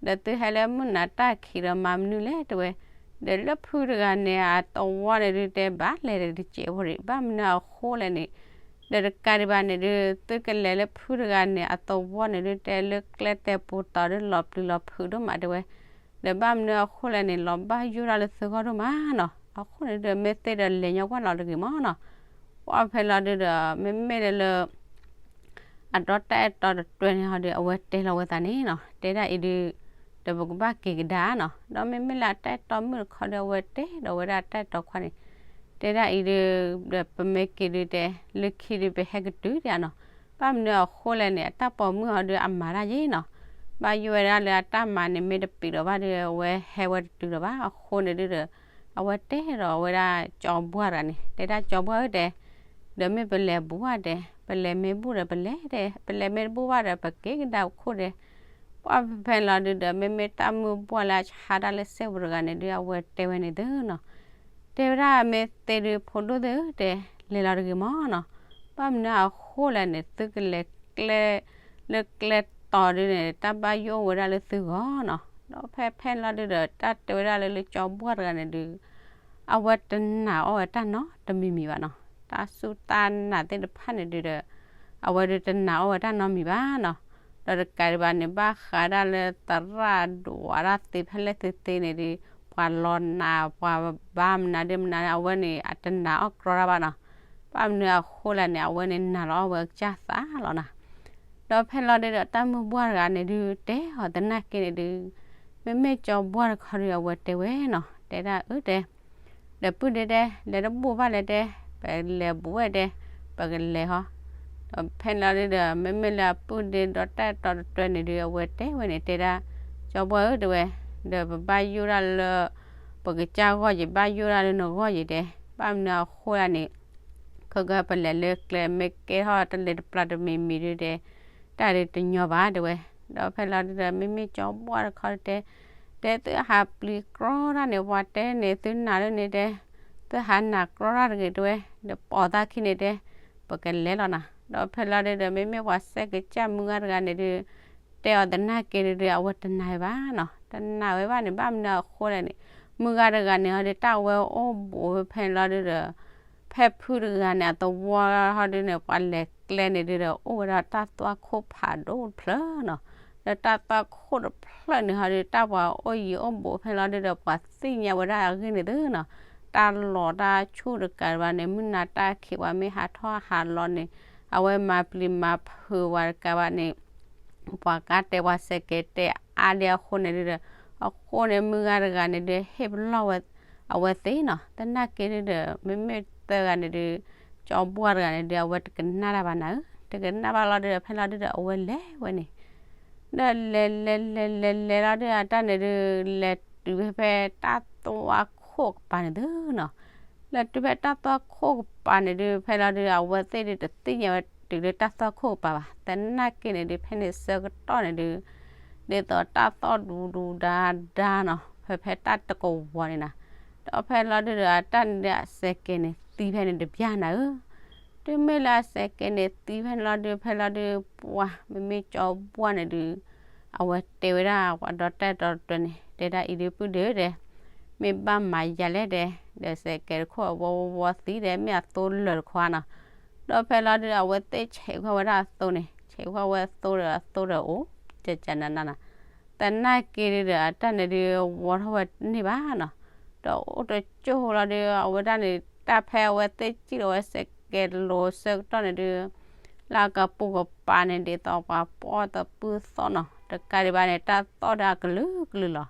ဒီးသုဟဲလၢမုၢ်နၤတၢ်ခံးဒီးမၤမနုၤလဲၣ်တဲဝဲ, ဒီးလၢဖုတဂၤန့ၣ် အသဝီန့ၣ်ဒုတဲဘၣ်လဲၤဒီးတစဲးဖိဒံး ဘၣ်မနုၤအဃိလဲၣ်န့ၣ်, ဒီးတကးဒံးဘၣ်န့ၣ်ဒု သုကလဲၤလၢဖုတဂၤန့ၣ် အသဝီန့ၣ်ဒုတဲလၢကျဲတဲာ်ပူၤတီၤဒု လီၤပျံၤလီၤဖုးဒိၣ်မးတဲဝဲ, ဒီးဘၣ်မနုၤအဃိလဲၣ်န့ၣ် လီၤဘၣ်ယိၣ်ဒၣ်လၢသုဂီၢ်ဒိၣ်မးနီၤ, အဃိန့ၣ်ဒု မ့ၢ်သ့ဒီးလဲၤညီကွၢ်လီၤတဂ့ၤမးနီၤ, ပှၢ်ဖဲလီၤဒုဒီး မ့မ့ၢ်လၢလၢ အဒီတၢ်အဲၣ်တီတတွဲန့ၣ်ဟီဒု အဝဲတဲလီၤဝဲသးန့ၣ်နီၤ, တဲဒၣ်အံၤဒု ဒီးပကဘၣ်က့ၤကဒါနီၤ, ဒီးမ့မ့ၢ်လၢအတၢ်အဲၣ်တီမုၣ်တခီဒု အဝဲတဲဒီးဝဲဒၣ်တၢ်အဲၣ်တီခွါန့ၣ်, တဲဒၣ်အံၤဒု ဒီးပမ့ၢ်က့ၤဒုတဲ လၢခံဒုပဟဲကတုၤဒံးနီၤ, ဘၣ်မနုၤအဃိလဲၣ်န့ၣ် အတၢ်ပိာ်မုၣ်ဟီဒုအမၤတၢ်ယ့ၣ်နီၤ, ဘၣ်ယိၣ်ဝဲဒၣ်လၢအတၢ်မၤန့ၣ် မ့ၢ်တပံးဒီးဘၣ်ဒု အဝဲဟဲဝဲတတုၤဒီးဘၣ်, အဃိန့ၣ်ဒုဒီး အဝဲတဲဒီးဝဲဒၣ်ကၠီဘှၢ်တဂၤန့ၣ် တဲဒၣ်ကၠီဘှၢ်ဧၢတဲ, ဒီးမ့ၢ်ပလဲၤဘူးဘၣ်တဲ, ပလဲၤမ့ၢ်ဘူးဒီးပလဲၤတဲ, ပလဲၤမ့ၢ်တဘူးဘၣ်ဒီး ပက့ၤကဒါပခိၣ်တဲ, ပှၢ်ဖဲဖဲလီၤဒုဒီး မ့မ့ၢ်တၢ်မုၢ်ဘှၢ်လၢအဆါတၢ်လၢစဲးဧိၤတဂၤန့ၣ်ဒု အဝဲတဲဝဲန့ၣ်သုနီၤ, တဲဝဲဒၣ်မ့ၢ်သ့ဒုဖိဒိၣ်သ့ၣ်ဧၢတဲ, လဲၤလီၤတဂ့ၤမးနီၤ, ဘၣ်မနုၤအဃိလဲၣ်န့ၣ် သုကလဲၤကျဲ လၢကျဲတီၤဒုန့ၣ် တၢ်ဘၣ်ယိၣ်အိၣ်ဝဲဒၣ်လၢသုဂီၢ်နီၤ, ဒီးဖဲဖဲလီၤဒုဒီး တၢ်တဲဝဲဒၣ်လၢလၢကၠီဘှၢ်တဂၤန့ၣ်ဒု အဝဲတနာ်အီၣ်ဝဲတၢ်နီတမံၤမံၤဘၣ်နီၤ, တၢ်စူၢ်တၢ်နာ်သ့ၣ်တဖၣ်န့ၣ်ဒုဒီး အဝဲဒုတနာ်အီၣ်ဝဲတၢ်နီတမံၤဘၣ်နီၤ, ဒီးတကးဒံးဘၣ်န့ၣ် ဘၣ်ဃးဒၣ်လၢသရၣ်ဒိးဝဲဒၣ်သ့ဖဲလဲၣ်သ့သ့န့ၣ်ဒု ပှၤလီၤနာ် ပှၤဘါမနုၤဒုမနုၤ အဝဲန့ၣ် အတနာ်အီၣ်ကြီတၢ်ဘၣ်နီၤ, ဘၣ်မနုၤအဃိလဲၣ်န့ၣ် အဝဲန့ၣ်နာ်လီၤအီၣ်ဝဲကစၢ်သးလီၤနီၤ, ဒီးဖဲလီၤဒုဒီးတၢ်မုၢ်ဘှၢ်တဂၤန့ၣ်ဒု တဲအီၤသနာ်က့န့ၣ်ဒု မ့မ့ၢ်ကၠီဘှၢ်တခီဒု အဝဲတဲဝဲနီၤ, တဲဒၣ်အၢတဲ ဒီးပုၢ်ဒ့တဲ လဲၤတဘူးဘၣ်လဲၣ်တဲ, ပလဲၤဘူးဝဲတဲ, ပကလဲၤဟီ, ဒီးဖဲလီၤဒုဒီး မ့မ့ၢ်လၢအပုၢ်ဒ့ဒီးတၢ်အဲၣ်တီတတွဲန့ၣ်ဒု အဝဲတဲဝဲန့ၣ် တဲဒၣ် ကၠီဘှၢ်ဧၢတဲဝဲ, ဒီးပဘၣ်ယိၣ်ဒၣ်လၢ ပကစၢ်ဂီၢ်ယံၤ ဘၣ်ယိၣ်ဒၣ်လၢနဂီၢ်ယံၤတဲ, ဘၣ်မနုၤအဃိဒၣ်န့ၣ် ခဲကပလဲၤလၢကျဲ မ့ၢ်ကဲထီၣ်တလ့ၤတပျၢ်တမံၤမံၤဒုတဲ တၢ်ဒုတညီဘၣ်တဲဝဲ, ဒီးဖဲလီၤဒုဒီး မ့မ့ၢ်ကၠီဘှၢ်တခီတဲ တဲသုဟးပျံၤကြီတၢ်န့ၣ် ပှၤတဲန့ၣ် သုနာ်လၢန့ၣ်တဲ, သုဟးနာ်ကြီတၢ်တဂ့ၤတဲဝဲ, ဒီးပိာ်သးခံန့ၣ်တဲ, ပကလဲၤလီၤနီၤ, ဒီးဖဲလီၤဒုဒီး မ့မ့ၢ်ပှၤစဲကစၢ်မုၢ်ဂၤတဂၤန့ၣ်ဒု တဲအီၤသနာ်က့ဒုဒီး အဝဲတနာ်ဝဲဘၣ်နီၤ, တနာ်ဝဲဘၣ်န့ၣ် ဘၣ်မနုၤအဃိလဲၣ်န့ၣ် မုၢ်ဂၤတဂၤန့ၣ်ဟီဒု တၢ်ဝဲအိၣ်ဘူးဖဲလီၤဒုဒီး ဖဲဖုတဂၤန့ၣ် အသဝီဟီဒုန့ၣ် ပှၤလဲၤကျဲန့ၣ်ဒုဒီး အိၣ်ဝဲဒၣ်တၢ်သွၣ်ခိၣ်ဖးဒိၣ်တဖျၢၣ်နီၤ, ဒီးတၢ်သွၣ်ခိၣ်တဖျၢၣ်န့ၣ်ဟီဒု တၢ်ပှၤအိၣ်ယံၤအိၣ်ဘူးဖဲလီၤဒုဒီး ပှၤသ့ၣ်ညါဝဲဒၣ်အဂ့ၢ်န့ၣ်သုနီၤ, တၢ်လီၤတၢ်ဆူၣ်တကးဘၣ်န့ၣ် မုၢ်နၤတၢ်ခံးပှၤမ့ၢ်ဟးထီၣ်ဟးလီၤန့ၣ် အဝဲမၤပျံၤမၤဖုးဝဲတကးဘၣ်န့ၣ် ပှၤကါတဲာ်ပှၤစဲးကဲးတဲာ်အါဒံးအဃိန့ၣ်ဒုဒီး အဃိန့ၣ်မုၢ်ဂၤတဂၤန့ၣ်ဒု ဟ့ၣ်ပလီၢ်ဝဲ အဝဲသ့ၣ်နီၤ, သနာ်က့ဒုဒီး မ့မ့ၢ်သၢဂၤန့ၣ်ဒု ကၠီဘှၢ်တဂၤန့ၣ်ဒု အဝဲတကနၣ်တၢ်ဘၣ်နၤဧၢ, တကနၣ်ဘၣ်လီၤဒုဒီး ဖဲလီၤဒုဒီး အဝဲလဲၤဝဲန့ၣ် ဒီးလဲၤလဲၤလဲၤလဲၤလဲၤလီၤဒု အတၢ်န့ၣ်ဒု လဲၤတုၤဖဲတၢ်သွၣ်ခိၣ်ကပၤန့ၣ်သုနီၤ, လဲၤတုၤဖဲတၢ်သွၣ်ခိၣ်ကပၤန့ၣ်ဒု ဖဲလီၤဒု အဝဲသ့ၣ်ဒုတသ့ၣ်ညါဝဲတုၤလၢတၢ်သွၣ်ခိၣ်ကပၤဘၣ်, သနာ်က့န့ၣ်ဒု ဖဲန့ၣ်ဆၢကတီၢ်န့ၣ်ဒု ဒ်သိးတၢ်သီၣ်ဒူဒူဒါဒါနီၤ, ဖဲဖဲတၢ်တကဝီၤန့ၣ်နီၤ, ဒီးဖဲလီၤဒုဒီးအတၢ်န့ၣ်ဒုး အစဲးကဲးန့ၣ်သံဖဲန့ၣ်တဘျီနၤဧၢ, တုၤမ့ၢ်လၢအစဲးကဲးန့ၣ်သံဖဲန့ၣ်လီၤဒုး ဖဲလီၤဒုး ပှၤမ့မ့ၢ်ကၠီဘှၢ်န့ၣ်ဒုး အဝဲတဲဝဲဒၣ်ပှၤဒီတၢ်အဲၣ်တီတဖၣ်န့ၣ် တဲဒၣ်အံၤဒုး ပုၢ်ဒ့ၣ်ဧၢဒဲး, မ့ၢ်ဘၣ်မၤယၤလဲၣ်ဒဲး, ဒီးစဲးကဲးတခိၣ်အဝီဝီဝီသံဒဲး မ့ၢ်အသိလၢာ်တခီဧါနီၤ, ဒီးဖဲလီၤဒုး အဝဲသ့ၣ်ဆဲးကွၢ်ဝဲဒၣ်အသိန့ၣ် ဆဲးကွၢ်ဝဲအသိဒီးအသိဒီးအိၣ် ကကနနနီၤ, သနာ်က့ဒုဒီး အတၢ်န့ၣ်ဒုး ဝီထီၣ်ဝဲတန့ၢ်ဘၣ်နီၤ, ဒီးအိၣ်တကၠိၢ်လီၤဒုး အဝဲဒၣ်န့ၣ် တၢ်ဖဲအဝဲသ့ၣ်စံၣ်လီၤဝဲစဲးကဲးလိၤဆၢကတီၢ်န့ၣ်ဒုး လၢအကပူၤကပၤန့ၣ် ဒ်သိးပှၤပီၣ်တပုၢ်သီၣ်နီၤ, တကးဒံးဘၣ်န့ၣ် တၢ်သီၣ်ဒၣ်အကလုာ်ကလုာ်လီၤ,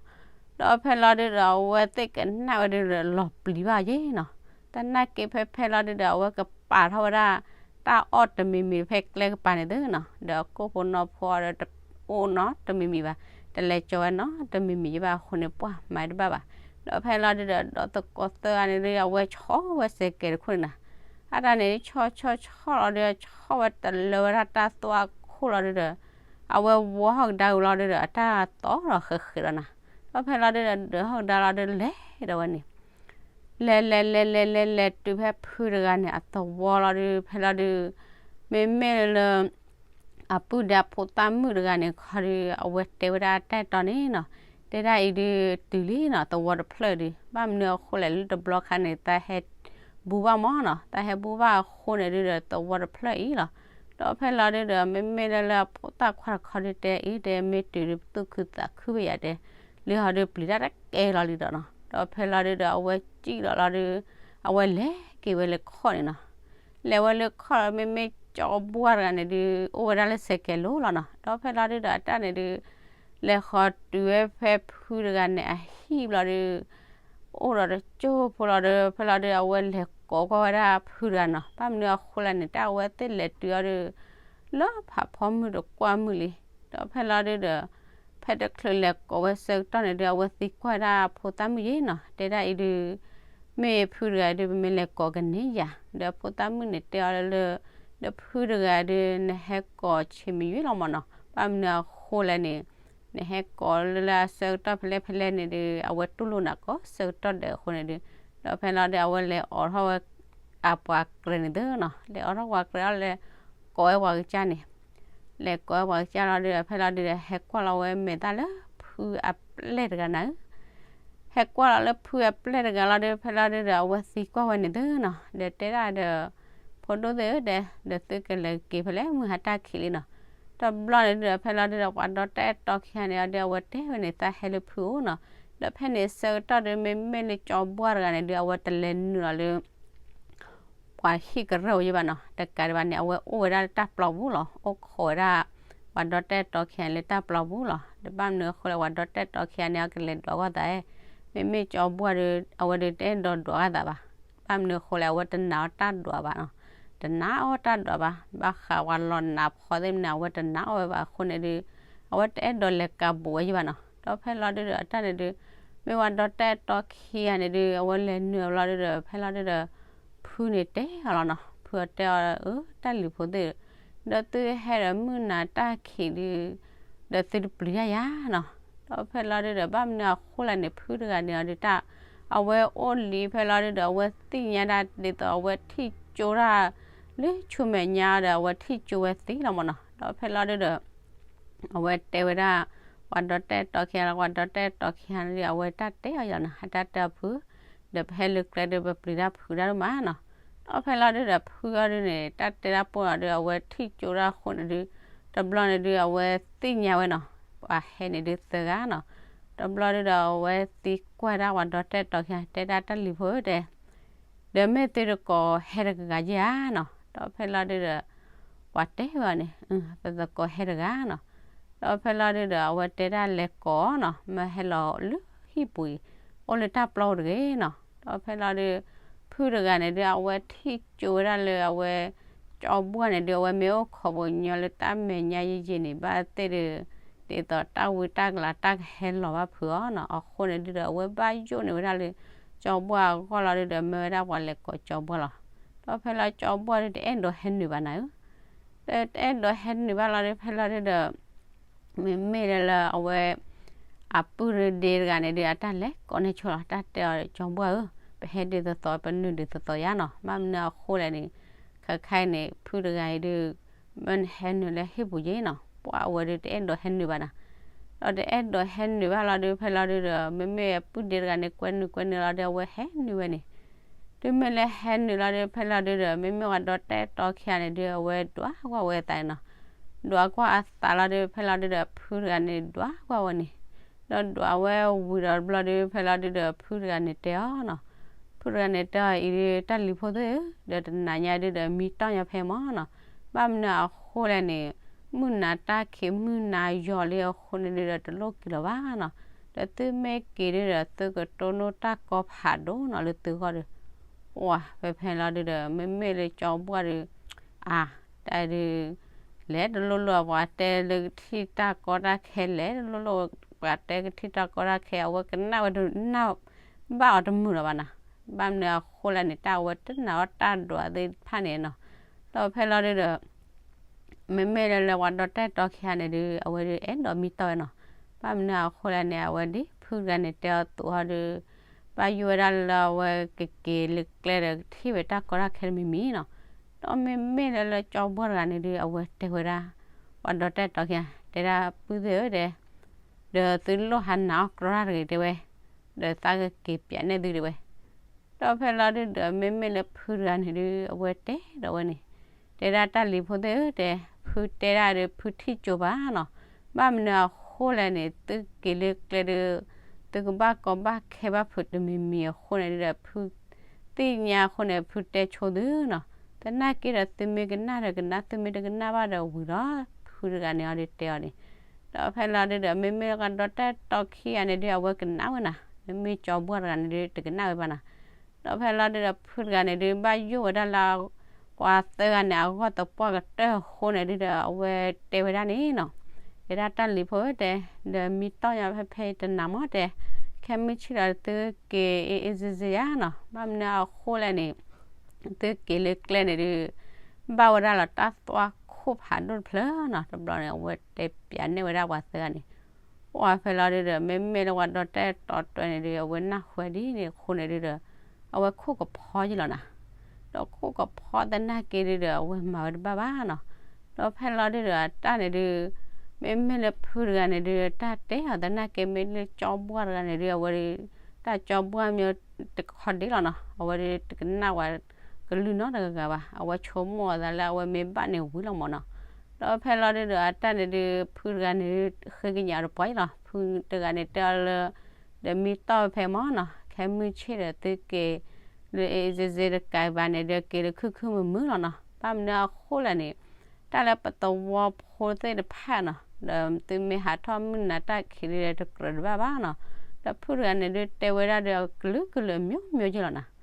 ဒီးဖဲလီၤဒုဒီး အဝဲသ့ၣ်ကနၣ်ဝဲဒုဒီး လီၤပျံၤဘၣ်ယဲနီၤ, သနာ်က့ဖဲဖဲလီၤဒုဒီး အဝဲကပာ်ထီၣ်ဝဲဒၣ် တၢ်အီၣ်တမံၤမံၤဖဲကျဲကပၤန့ၣ်သ့နီၤ, ဒီးအကိၣ်ဖိနီၢ်ဖိဒီး တအိၣ်နီတမံၤမံၤဘၣ်, တလဲၤကၠီဝဲနီတမံၤမံၤယဲဘၣ်အဃိန့ၣ် ပှၤမၤတဘၣ်ဘၣ်, ဒီးဖဲလီၤဒုဒီး ဒီးသကိးသၢဂၤန့ၣ်ဒု အဝဲဆီၣ်ဝဲစဲးကဲးတခိၣ်န့ၣ်နီၤ, အတၢ်န့ၣ် ဆီၣ်ဆီၣ်ဆီၣ်လီၤဒု ဆီၣ်ဝဲတလၢဝဲဒၣ်တၢ်သွၣ်ခိၣ်လီၤဒုဒီး အဝဲဝီဟီၣ်ကဒါဝံၤလီၤဒုဒီး အတၢ်သီၣ်ဒီးဃဲးဃဲးဒီးနီၤ, ဒီးဖဲလီၤဒုဒီး ဒုးဟီၣ်ကဒါလီၤဒု လဲၤဒီးဝဲန့ၣ် လဲၤလဲၤလဲၤလဲၤလဲၤလဲၤတုၤဖဲဖုတဂၤန့ၣ် အသဝီလီၤဒု ဖဲလီၤဒု မ့မ့ၢ်လၢ အပုၢ်ဒီးအဖိသၣ်မုၣ်တဂၤန့ၣ်ခီဒု အဝဲတဲဝဲဒၣ်တၢ်အဲၣ်တီန့ၣ်နီၤ, တဲဒၣ်အံၤဒု တုၤလံနီၤ သဝီတဖျၢၣ်ဒု, ဘၣ်မနုၤအဃိလဲၣ် လၢတဘျီခါန့ၣ် သးဟဲ ဘူးဘၣ်မၢ်နီၤ, သးဟဲဘူးဘၣ်အဃိန့ၣ်ဒုဒီး သဝီတဖျၢၣ်အံၤလီၤ, ဒီးဖဲလီၤဒုဒီး မ့မ့ၢ်လၢလၢအဖိသၣ်ခွါတခီဒုတဲအံၤ တဲမ့ၢ်တုၤဒု ပသူၣ်ခုသးခုဖဲယၤတဲ, လၢဟီဒုပျံၤတၢ်တကဲလီၤလံဒီးနီၤ, ဒီးဖဲလီၤဒုဒီး အဝဲစံၣ်လီၤလီၤဒု အဝဲလဲၤက့ၤဝဲလၢခီၣ်န့ၣ်နီၤ, လဲၤဝဲလၢခီၣ်လီၤ မ့မ့ၢ်ကၠီဘှၢ်တဂၤန့ၣ်ဒု အိၣ်ဝဲဒၣ်လၢစဲးကဲးလိၤလီၤနီၤ, ဒီးဖဲလီၤဒုဒီး အတၢ်န့ၣ်ဒု လဲၤဃီၤတုၤဝဲဖဲဖုတဂၤန့ၣ် အဟံၣ်ဘျီဒု အိၣ်ဒီးတကၠိၢ်ဖိလီၤဒု ဖဲလီၤဒု အဝဲလဲၤကိးကွၢ်ဝဲဒၣ်ဖုတဂၤနီၤ, ဘၣ်မနုၤအဃိလဲၣ်န့ၣ် တၢ်အဝဲသ့ၣ်လဲၤတုၤအီၤဒု လၢဖးဖီမုၢ်တကွၢ်မုၢ်လံ, ဒီးဖဲလီၤဒုဒီး ဖဲတချုးလဲၤကိးဝဲဆၢကတီၢ်န့ၣ်ဒု အဝဲသံကွၢ်ဒၣ်ဖိသၣ်မုၣ်ယဲနီၤ, တဲဒၣ်အံၤဒု မ့ၢ်ဖုတဂၤဒု ပမ့ၢ်လဲၤကိးကန့ၢ်ယၤ, ဒီးဖိသၣ်မုၣ်န့ၣ်တဲအီၤလၢ ဒီးဖုတဂၤဒု နဟဲကိးဆံးမံယွ့လီၤမၢ်နီၤ, ဘၣ်မနုၤအဃိလဲၣ်န့ၣ် နဟဲကိးလၢလၢအဆၢကတီၢ်ဖဲလဲၣ်ဖဲလဲၣ်န့ၣ်ဒု အဝဲတူၢ်လိာ်နၤကိးဆၢကတီၢ်ဒဲးအဃိန့ၣ်ဒု, ဒီးဖဲလီၤဒု အဝဲလဲၤအိးထီၣ်ဝဲ အပှၤကြဲးန့ၣ်သ့နီၤ, လဲၤအိးထီၣ်ပှၤကြဲးအီၤလဲၤကိးဝဲပှၤကစၢ်န့ၣ်, လဲၤကိးဝဲပှၤကစၢ်လီၤဒု ဖဲလီၤဒု ဟဲကွၢ်လီၤဝဲမဲာ်သၣ်လၢဖုအပျဲၢ်တဂၤနၤဧၢ ဟဲကွၢ်လီၤလၢဖုအပျဲၢ်တဂၤလီၤဒု ဖဲလီၤဒုဒီး အဝဲသံကွၢ်ဝဲန့ၣ်သ့နီၤ, ဒီးတဲဒၣ်ဒီး ဖိဒိၣ်သ့ၣ်ဧၢဒဲး ဒီးသုကလဲၤက့ၤဖဲလဲၣ် မုၢ်ဟါတၢ်ခံးလံနီၤ, တဘျီန့ၣ်ဒုဒီး ဖဲလီၤဒုဒီး ပှၤဒီတၢ်အဲၣ်တီခံဂၤန့ၣ်အီၤဒု အဝဲတဲဝဲန့ၣ် သးဟဲလၢဖုအိၣ်နီၤ, ဒီးဖဲန့ၣ်ဆၢကတီၢ်ဒု မ့မ့ၢ်လၢကၠီဘှၢ်တဂၤန့ၣ်ဒု အဝဲတလဲၤနုာ်လီၤလၢ ပှၤဟံၣ်ကရၢၢ်ဝဲယဲဘၣ်နီၤ, တကးဒံးဘၣ်န့ၣ် အဝဲအိၣ်ဝဲဒၣ်လၢတၢ်ပျီပူၤလီၤ, အိၣ်ခိးဝဲဒၣ် ပှၤဒီတၢ်အဲၣ်တီခံဂၤလၢတၢ်ပျီပူၤလီၤ, ဒီးဘၣ်မနုၤအဃိလဲၣ် ပှၤဒီတၢ်အဲၣ်တီခံဂၤန့ၣ် အကလဲၤဒွးကွၢ်သးဧါ, မ့မ့ၢ်ကၠီဘှၢ်ဒု အဝဲဒုတအဲၣ်ဒိးဒွးကွၢ်သးဘၣ်, ဘၣ်မနုၤအဃိလဲၣ် အဝဲတနာ်အီၣ်တၢ်ဒွးဘၣ်နီၤ, တနာ်အီၣ်တၢ်ဒွးဘၣ်, ဘၣ်ဃးပှၤလီၤနးဖှီသ့ၣ်မနုၤ အဝဲတနာ်အီၣ်ဝဲဘၣ်အဃိန့ၣ်ဒု အဝဲတအဲၣ်ဒိးလဲၤကးဘူးဝဲယဲဘၣ်နီၤ, ဒီးဖဲလီၤဒုဒီး အတၢ်န့ၣ်ဒု မ့ၢ်ပှၤဒီတၢ်အဲၣ်တီခံဂၤန့ၣ်ဒု အဝဲလဲၤနုာ်အီၤလီၤဒုဒီး ဖဲလီၤဒုဒီး ဖုန့ၣ်တဲအီၤလီၤနီၤ, ဖုအီၤတဲအီၤ အၢ တၢ်လံၤဖိသ့ၣ်ဧၢ, ဒီးသုဟဲဒီးမုၢ်နၤတၢ်ခံးဒု ဒီးသုတပျံၤတၢ်ယၤနီၤ, ဒီးဖဲလီၤဒုဒီး ဘၣ်မနုၤအဃိလဲၣ်န့ၣ် ဖုတဂၤန့ၣ်အီၤဒုတၢ် အဝဲအိၣ်လံဖဲလီၤဒုဒီး အဝဲသ့ၣ်ညါဒၣ်ဒ်သိးအဝဲထံၣ်ကၠိတၢ် လၢဆူမဲာ်ညါဒီး အဝဲထံၣ်ကၠိဝဲသ့လီၤမၢ်နီၤ, ဒီးဖဲလီၤဒုဒီး အဝဲတဲဝဲဒၣ် ပှၤဒီတၢ်အဲၣ်တီခံဂၤလီၤ, ပှၤဒီတၢ်အဲၣ်တီခံဂၤန့ၣ်ဒု အဝဲတၢ်တဲအီၤယၤနီၤ, အတၢ်တဲအီၤဖု ဒီးပဟဲလၢကျဲဒု ပပျံၤတၢ်ဖုးတၢ်ဒိၣ်မးနီၤ, ဒီးဖဲလီၤဒုဒီး ဖုအီၤဒုန့ၣ် တၢ်တဲတၢ်ပိၢ်နီၤဒု အဝဲထံၣ်ကၠိတၢ်အဃိန့ၣ်ဒု တဘျီန့ၣ်ဒု အဝဲသ့ၣ်ညါဝဲနီၤ, ပှၤဟဲန့ၣ်ဒုသၢဂၤနီၤ, တဘျီဒုဒီး အဝဲသံကွၢ်ဒၣ်ပှၤဒီတၢ်အဲၣ်တီခံဂၤ တဲဒၣ်တၢ်လံၤဖိဧၢတဲ ဒီးမ့ၢ်သုတကိးဟဲတဂၤဂၤယဲဧါနီၤ, ဒီးဖဲလီၤဒုဒီး ပှၤတဲဝဲန့ၣ် ပသကိးဟဲတဂၤနီၤ, ဒီးဖဲလီၤဒုဒီး အဝဲတဲဒၣ်လဲၤကိးနီၤ မၢဟဲလီၤလၢဟံၣ်ပူၤအံၤ အိၣ်လၢတၢ်ပျီပူၤတဂ့ၤနီၤ, ဒီးဖဲလီၤဒု ဖုတဂၤန့ၣ်ဒု အဝဲထံၣ်ကၠိဝဲဒၣ်လၢအဝဲ ကၠီဘှၢ်န့ၣ်ဒု အဝဲမ့ၢ်အိၣ်ခိးပူၤညီလၢတၢ်မဲာ်ညါယံာ်ယံာ်န့ၣ် ဘၣ်သ့ၣ်ဒု ဒ်သိးတၢ်ဝံတၢ်ကလၤတၢ်ကဟဲလီၤဘၣ်ဖုးအီၤနီၤ, အဃိန့ၣ်ဒုဒီး အဝဲဘၣ်ယိၣ်န့ၢ်ဝဲဒၣ်လၢ ကၠီဘှၢ်အဂီၢ်လီၤဒုဒီး မၢဝဲဒၣ်ပှၤလဲၤကိးကၠီဘှၢ်လီၤ, ဒီးဖဲလီၤကၠီဘှၢ်ဒုတအဲၣ်ဒိးဟဲနုာ်ဘၣ်နၤဧၢ တအဲၣ်ဒိးဟဲနုာ်ဘၣ်လီၤဒု ဖဲလီၤဒုဒီး မ့မ့ၢ်လၢလၢအဝဲ အပုၢ်ဒ့တဂၤန့ၣ်ဒုး အတၢ်လဲၤကိးန့ၢ်ဆိလီၤ, တၢ်တဲအီၤ ကၠီဘှၢ်ဧၢ, ပဟဲဒ်သိးသိး ပနုာ်ဒ်သိးသိးယါနီၤ, ဘၣ်မနုၤအဃိလဲၣ်န့ၣ်, ခဲခါအံၤန့ၣ် ဖုတဂၤအံၤဒုး မ့ၢ်နဟဲနုာ်လၢဟံၣ်ပူၤယ့နီၤ, ပှၤအဝဲဒုးတအဲၣ်ဒိးဟဲနုာ်ဘၣ်နီၤ, ဒီးတအဲၣ်ဒိးဟဲနုာ်ဘၣ်လီၤဒုး ဖဲလီၤဒုးဒီး မ့မ့ၢ်အပုၢ်ဒ့တဂၤန့ၣ် ကွဲနုာ်ကွဲနုာ်လီၤဒီး အဝဲဟဲနုာ်ဝဲန့ၣ် တုၤမ့ၢ်လၢဟဲနုာ်လီၤဒုး ဖဲလီၤဒုးဒီး မ့မ့ၢ်ဝဲဒီးတၢ်အဲၣ်တီခံဂၤန့ၣ်ဒုး အဝဲဒွးကွၢ်ဝဲအသးန့ၣ်နီၤ, ဒွးကွၢ်အသးလီၤဒုး ဖဲလီၤဒုးဒီး ဖုတဂၤန့ၣ် ဒွးကွၢ်ဝဲန့ၣ်, ဒီးဒွးဝဲဝံၤဒီးတဘျီဒုး ဖဲလီၤဒုးဒီး ဖုတဂၤန့ၣ်တဲအီၤနီၤ, ဖုတဂၤန့ၣ်တဲအီၤ အံၤဒုး တၢ်လံၤဖိသ့ၣ်ဧၢ, ဒီးတနၤညါဒုးဒီး မံတီၢ်ညီဖဲမၢ်နီၤ, ဘၣ်မနုၤအဃိလဲၣ်န့ၣ်, မုၢ်နၤတၢ်ခံး မုၢ်နၤယီၤလံအဃိန့ၣ်ဒုးဒီး တလိၣ်က့ၤလၢၤဘၣ်နီၤ, ဒီးသုမ့ၢ်က့ၤဒုးဒီး သုကတိၢ်နီၣ်တၢ်ကီဖးဒိၣ်နီၤ လၢသုဂီၢ်ဒီး, ပှၤဖဲဖဲလီၤဒုးဒီး မ့မ့ၢ်လၢကၠီဘှၢ်ဒုး, အါ, တၢ်ဒုး လဲၤတလိၣ်လိၣ် ပှၤတဲလၢကထံၣ်တၢ်ကီတၢ်ခဲ လဲၤတလိၣ်လိၣ် ပှၤတဲကထံၣ်တၢ်ကီတၢ်ခဲ အဝဲကနၣ်ဝဲဒုး နၢ်ဘၣ်အီၤတမုာ်လီၤဘၣ်နီၤ, ဘၣ်မနုၤအဃိလဲၣ်န့ၣ် တၢ်အဝဲတနာ်အီၤတၢ်ဒွးသ့ၣ်တဖၣ်န့ၣ်နီၤ, ဒီးဖဲလီၤဒုးဒီး မ့မ့ၢ်လၢလၢပှၤဒီးတၢ်အဲၣ်တီခံဂၤန့ၣ်ဒုး အဝဲဒုးအဲၣ်ဒိးမံတီၢ်ဝဲနီၤ, ဘၣ်မနုၤအဃိလဲၣ်န့ၣ် အဝဲဒ်ဖုတဂၤန့ၣ်တဲအီၤသိးအီၤဒုး, ဘၣ်ယိၣ်ဝဲဒၣ်လၢအဝဲကက့ၤလၢကျဲဒီး ကထံၣ်ဝဲတၢ်ကီတၢ်ခဲတမံၤမံၤနီၤ, ဒီးမ့မ့ၢ်လၢလၢကၠီဘှၢ်တဂၤန့ၣ်ဒုး အဝဲတဲဝဲဒၣ် ပှၤဒီးတၢ်အဲၣ်တီခံဂၤ တဲဒၣ်ပုၢ်သ့ၣ်ဧၢတဲ ဒီးသုလိၣ်ဟးနာ်အီၣ်ကြီတၢ်တဂ့ၤတဲဝဲ, ဒီးသးကက့ၤပျးနဲၣ်သုတဲဝဲ, ဒီးဖဲလီၤဒုးဒီး မ့မ့ၢ်လၢဖုတဂၤန့ၣ်ဒုး အဝဲတဲဒီးဝဲန့ၣ်, တဲဒၣ်တၢ်လံၤဖိသ့ၣ်ဧၢတဲ, ဖုတဲဒၣ်ဒုး ဖုထံၣ်ကၠိဘၣ်နီၤ, ဘၣ်မနုၤအဃိလဲၣ်န့ၣ် သုက့ၤလၢကျဲဒုး သုကဘၣ်ကီဘၣ်ခဲဘၣ်ဖုးတမံၤမံၤအဃိန့ၣ်ဒုးဒီး ဖုသ့ၣ်ညါအဃိန့ၣ် ဖုတဲဆိသုနီၤ, သနာ်က့ဒီး သုမ့ၢ်ကနၣ်ဒီးကနၣ် သုမ့ၢ်တကနၣ်ဘၣ်ဒီးဝံၤလီၤ, ဖုတဂၤန့ၣ်အီၤဒုးတဲအီၤန့ၣ်, ဒီးဖဲလီၤဒုးဒီး မ့မ့ၢ်လၢပှၤဒီးတၢ်အဲၣ်တီခံဂၤန့ၣ်ဒုး အဝဲကနၣ်ဝဲနီၤ, မ့မ့ၢ်ကၠီဘှၢ်တဂၤန့ၣ်ဒုး တကနၣ်ဝဲဘၣ်နီၤ, ဒီးဖဲလီၤဒုးဒီး ဖုတဂၤန့ၣ်ဒုး ဘၣ်ယိၣ်ဝဲဒၣ်လၢ ပှၤသၢဂၤန့ၣ် အဂီၢ်သပှၢ်ကတၢၢ်အဃိန့ၣ်ဒုးဒီး အဝဲတဲဝဲဒၣ်န့ၣ်နီၤ, တဲဒၣ်တၢ်လံၤဖိဧၢတဲ, ဒီးမံတီၢ်ညီဖဲဖဲတနၤမၢ်တဲ, ခဲမုၢ်ဆ့ၣ်ဒီးသုက့ၤအ့ၣ်အ့ၣ်စ့စ့ယါနီၤ, ဘၣ်မနုၤအဃိလဲၣ်န့ၣ် သုက့ၤလၢကျဲန့ၣ်ဒုး ဘၣ်ဝဲဒၣ်လီၤတၢ်သွၣ်ခိၣ်ဖးဒိၣ်တဖျၢၣ်နီၤ, တဘျီန့ၣ် အဝဲတဲပျးနဲၣ်ဝဲဒၣ်ပှၤသၢဂၤန့ၣ်, ပှၤဖဲလီၤဒုးဒီး မ့မ့ၢ်လၢပှၤဒီးတၢ်အဲၣ်တီတၢ်တွဲန့ၣ်ဒုး အဝဲနၢ်ဟူဝဲဒ်န့ၣ်အဃိန့ၣ်ဒုးဒီး အဝဲခိၣ်ကဖီယံလီၤနီၤ, ဒီးခိၣ်ကဖီသနာ်က့ဒုးဒီး အဝဲမၤဝဲတဘၣ်ဘၣ်နီၤ, ဒီးဖဲလီၤဒုးဒီး အတၢ်န့ၣ်ဒုး မ့မ့ၢ်လၢဖုတဂၤန့ၣ်ဒုး တၢ်တဲအီၤသနာ်က့ မ့ၢ်လၢကၠီဘှၢ်တဂၤန့ၣ်ဒုး အဝဲဒုး တၢ်ကၠီဘှၢ်မ့ၢ်တခီဒ့လီၤနီၤ, အဝဲဒုးတကနၣ်ဝဲကလုၢ်နီတဂၤဂၤဘၣ်, အဝဲဆိကမိၣ်အသးလၢအဝဲမ့ၢ်ဘၣ်န့ၣ်ဝံၤလီၤမၢ်နီၤ, ဒီးဖဲလီၤဒုးဒီး အတၢ်န့ၣ်ဒုး ဖုတဂၤန့ၣ်ဒုး ဃ့ကညးအီၤတပှၢ်လီၤ, ဖုတဂၤန့ၣ်တဲအီၤလၢ ဒီးမံတီၢ်ဖဲမၢ်နီၤ, ခဲမုၢ်ဆ့ၣ်ဒီးသုက့ၤ လၢအ့ၣ်အ့ၣ်စ့စ့တကးဘၣ်န့ၣ်ဒီး က့ၤလၢခုၣ်ခုၣ်မုာ်မုာ်လီၤနီၤ, ဘၣ်မနုၤအဃိလဲၣ်န့ၣ် တၢ်လၢပသဝီဖိသ့ၣ်တဖၣ်နီၤ, ဒီးသုမ့ၢ်ဟးထီၣ်မုၢ်နၤတၢ်ခံးဒုးဒီး တကြၢးတဘၣ်ဘၣ်နီၤ, ဒီးဖုတဂၤန့ၣ်ဒုးတဲဝဲဒၣ်ဒီး အကလုာ်ကလုာ်အမျိုးမျိုးယံလီၤနီၤ,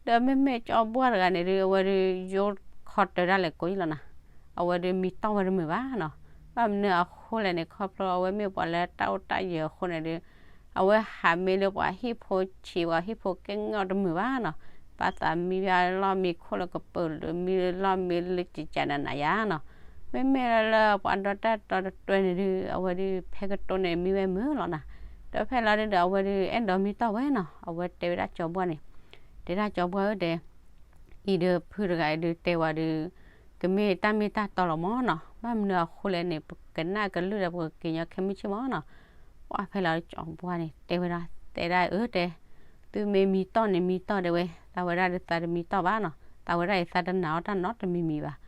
ဒီးမ့မ့ၢ်ကၠီဘှၢ်တဂၤန့ၣ်ဒုး အဝဲဒုးယိၣ်ခီတၢၤဒၣ်လဲာ်ကိးယံလီၤနီၤ, အဝဲဒုးမံတီၢ်ဝဲတမုာ်ဘၣ်နီၤ, ဘၣ်မနုၤအဃိလဲၣ်န့ၣ် ခီဖျိအဝဲမ့ၢ်ပှၤလၢတၢ်အိၣ်တၢ်ယၢၤအဃိန့ၣ်ဒုး အဝဲဟးမံလၢပှၤဟံၣ်ဖိဆံး ပှၤဟံၣ်ဖိကဲငီၢ်တမုာ်ဘၣ်နီၤ, ဘၣ်သးမံဘၣ်လီၢ်မံခိၣ်လၢကပၢၤလၢ မံလၢလီၢ်မံလၢကကးနၤနၤယါနီၤ, မ့မ့ၢ်လၢပှၤဒီးတၢ်အဲၣ်တီတၢ်တွဲန့ၣ်ဒုး အဝဲဒုးဖဲကတိၤန့ၣ်မံဝဲမုာ်လီၤနီၤ, ဒီးဖဲလီၤဒုးဒီး အဝဲဒုးအဲၣ်ဒိးမံတီၢ်ဝဲနီၤ, အဝဲတဲဝဲဒၣ်ကၠီဘှၢ်န့ၣ်, တဲဒၣ်ကၠီဘှၢ်ဧၢတဲ အံၤဒီးဖုတဂၤအံၤဒုးတဲဝဲဒုး ကမ့ၢ်တၢ်မ့ၢ်တၢ်တီလီၤမၢ်နီၤ, ဘၣ်မနုၤအဃိလဲၣ်န့ၣ် ပကနၣ်ကလုၢ်ဒီးပကက့ၤညီခဲမုၢ်ဆ့ၣ်မၢ်နီၤ, ပှၤဖဲလီၤကၠီဘှၢ်န့ၣ် တဲဝဲဒၣ် တဲဒၣ်အၢတဲ သုမ့ၢ်မံတီၢ်န့ၣ်မံတီၢ်တဲဝဲ, သးဝဲဒၣ်ဒုးသးတမံတီၢ်ဘၣ်နီၤ, သးဝဲဒၣ်အံၤသးတနာ်အီၣ်တၢ်နီတမံၤမံၤဘၣ်,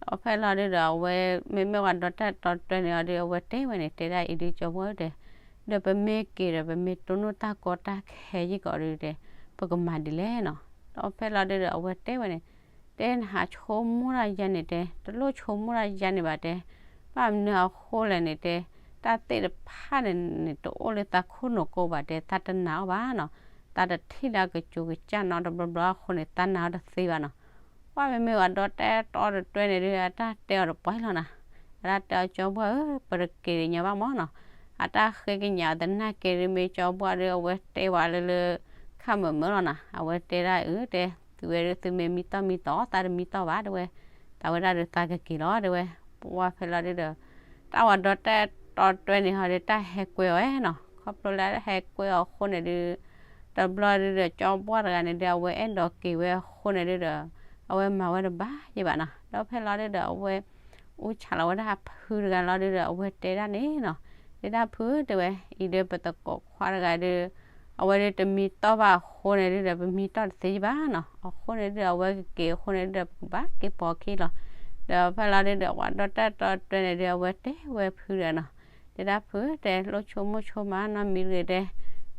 ဒီးဖဲလီၤဒုးဒီး အဝဲမ့မ့ၢ်ပှၤဒီးတၢ်အဲၣ်တီတၢ်တွဲန့ၣ်အီၤဒုး အဝဲတဲဝဲန့ၣ် တဲဒၣ်အံၤဒုးကၠီဘှၢ်ဧၢတဲ ဒီးပမ့ၢ်က့ၤဒီး ပမ့ၢ်တိၢ်နီၣ်တၢ်ကီတၢ်ခဲယံာ်ကီးဒုးတဲ ပကမၤဒ်လဲၣ်နီၤ, ဒီးဖဲလီၤဒုးဒီး အဝဲတဲဝဲန့ၣ် တဲနဟးဆိကမိၣ်တၢ်ယါန့ၣ်တဲ တလိၣ်ဆိကမိၣ်တၢ်ယါန့ၣ်ဘၣ်တဲ, ဘၣ်မနုၤအဃိလဲၣ်န့ၣ်တဲ တၢ်သ့ၣ်တဖၣ်န့ၣ်န့ၣ် တအိၣ်လၢသးခိၣ်နူာ်ကိးဘၣ်တဲ သးတနာ်အီၣ်ဘၣ်နီၤ, သးတထံၣ်လၢအကစူၤကစၢ်နီတဘျီဘျီအဃိန့ၣ် သးနာ်အီၣ်တသ့ဘၣ်နီၤ, ပှၤမ့မ့ၢ်ပှၤဒီးတၢ်အဲၣ်တီတၢ်တွဲန့ၣ်ဒုး အတၢ်တဲအီၤတပှၢ်လီၤနီၤ, အတၢ်တဲအီၤကၠီဘှၢ်ဧၢ ပတက့ၤညီဘၣ်မၢ်နီၤ, အတၢ်ဃ့ကညးအီၤသနာ်က့ဒုး မ့ၢ်ကၠီဘှၢ်ဒုး အဝဲတဲဝဲလၢလၢ ခၣ်မုာ်မုာ်လီၤနီၤ, အဝဲတဲဒၣ်အၢတဲ သုဝဲဒုးသုမ့ၢ်မံတီၢ်မံတီၢ် သးတမံတီၢ်ဘၣ်တဲဝဲ, သးဝဲဒၣ်ဒုးသးကက့ၤလီၤတဲဝဲ, ပှၤဖဲလီၤဒုးဒီး တၢ်ပှၤဒီးတၢ်အဲၣ်တီတၢ်တွဲန့ၣ်ဟီဒုး တၢ်ဟဲကွဲအီၤနီၤ, ခီဖျိလၢဟဲကွဲအီၤအဃိန့ၣ်ဒုး တဘျီဒုးဒီး ကၠီဘှၢ်တဂၤန့ၣ်ဒုး အဝဲအဲၣ်ဒိးက့ၤဝဲအဃိန့ၣ်ဒုးဒီး အဝဲမၤဝဲတဘၣ်ယဲဘၣ်နီၤ. ဒီးဖဲလီၤဒုးဒီး အဝဲ အူဆးလီၤဝဲဒၣ်ဖုတဂၤလီၤဒုးဒီး အဝဲတဲဒၣ်န့ၣ်နီၤ, တဲဒၣ်ဖုတဲဝဲ, အံၤဒီးပတကိးခွါတဂၤဒုး အဝဲဒုးတမံတီၢ်ဘၣ်အဃိန့ၣ်ဒုးဒီး ပမံတီၢ်တသ့ယဘၣ်နီၤ. အဃိန့ၣ်ဒုးဒီး အဝဲကက့ၤအဃိန့ၣ်ဒုးဒီး ပကဘၣ်က့ၤပိာ်ခံလီၤ. ဒီးဖဲလီၤဒုးဒီး ပှၤဒီတၢ်တီတၢ်တြဲၤန့ၣ်ဒုး အဝဲတဲဝဲဖုတဂၤနီၤ, တဲဒၣ်ဖုတဲ လိၣ်ဆိကမိၣ်ဆိကမးနီတမံၤတဂ့ၤတဲ.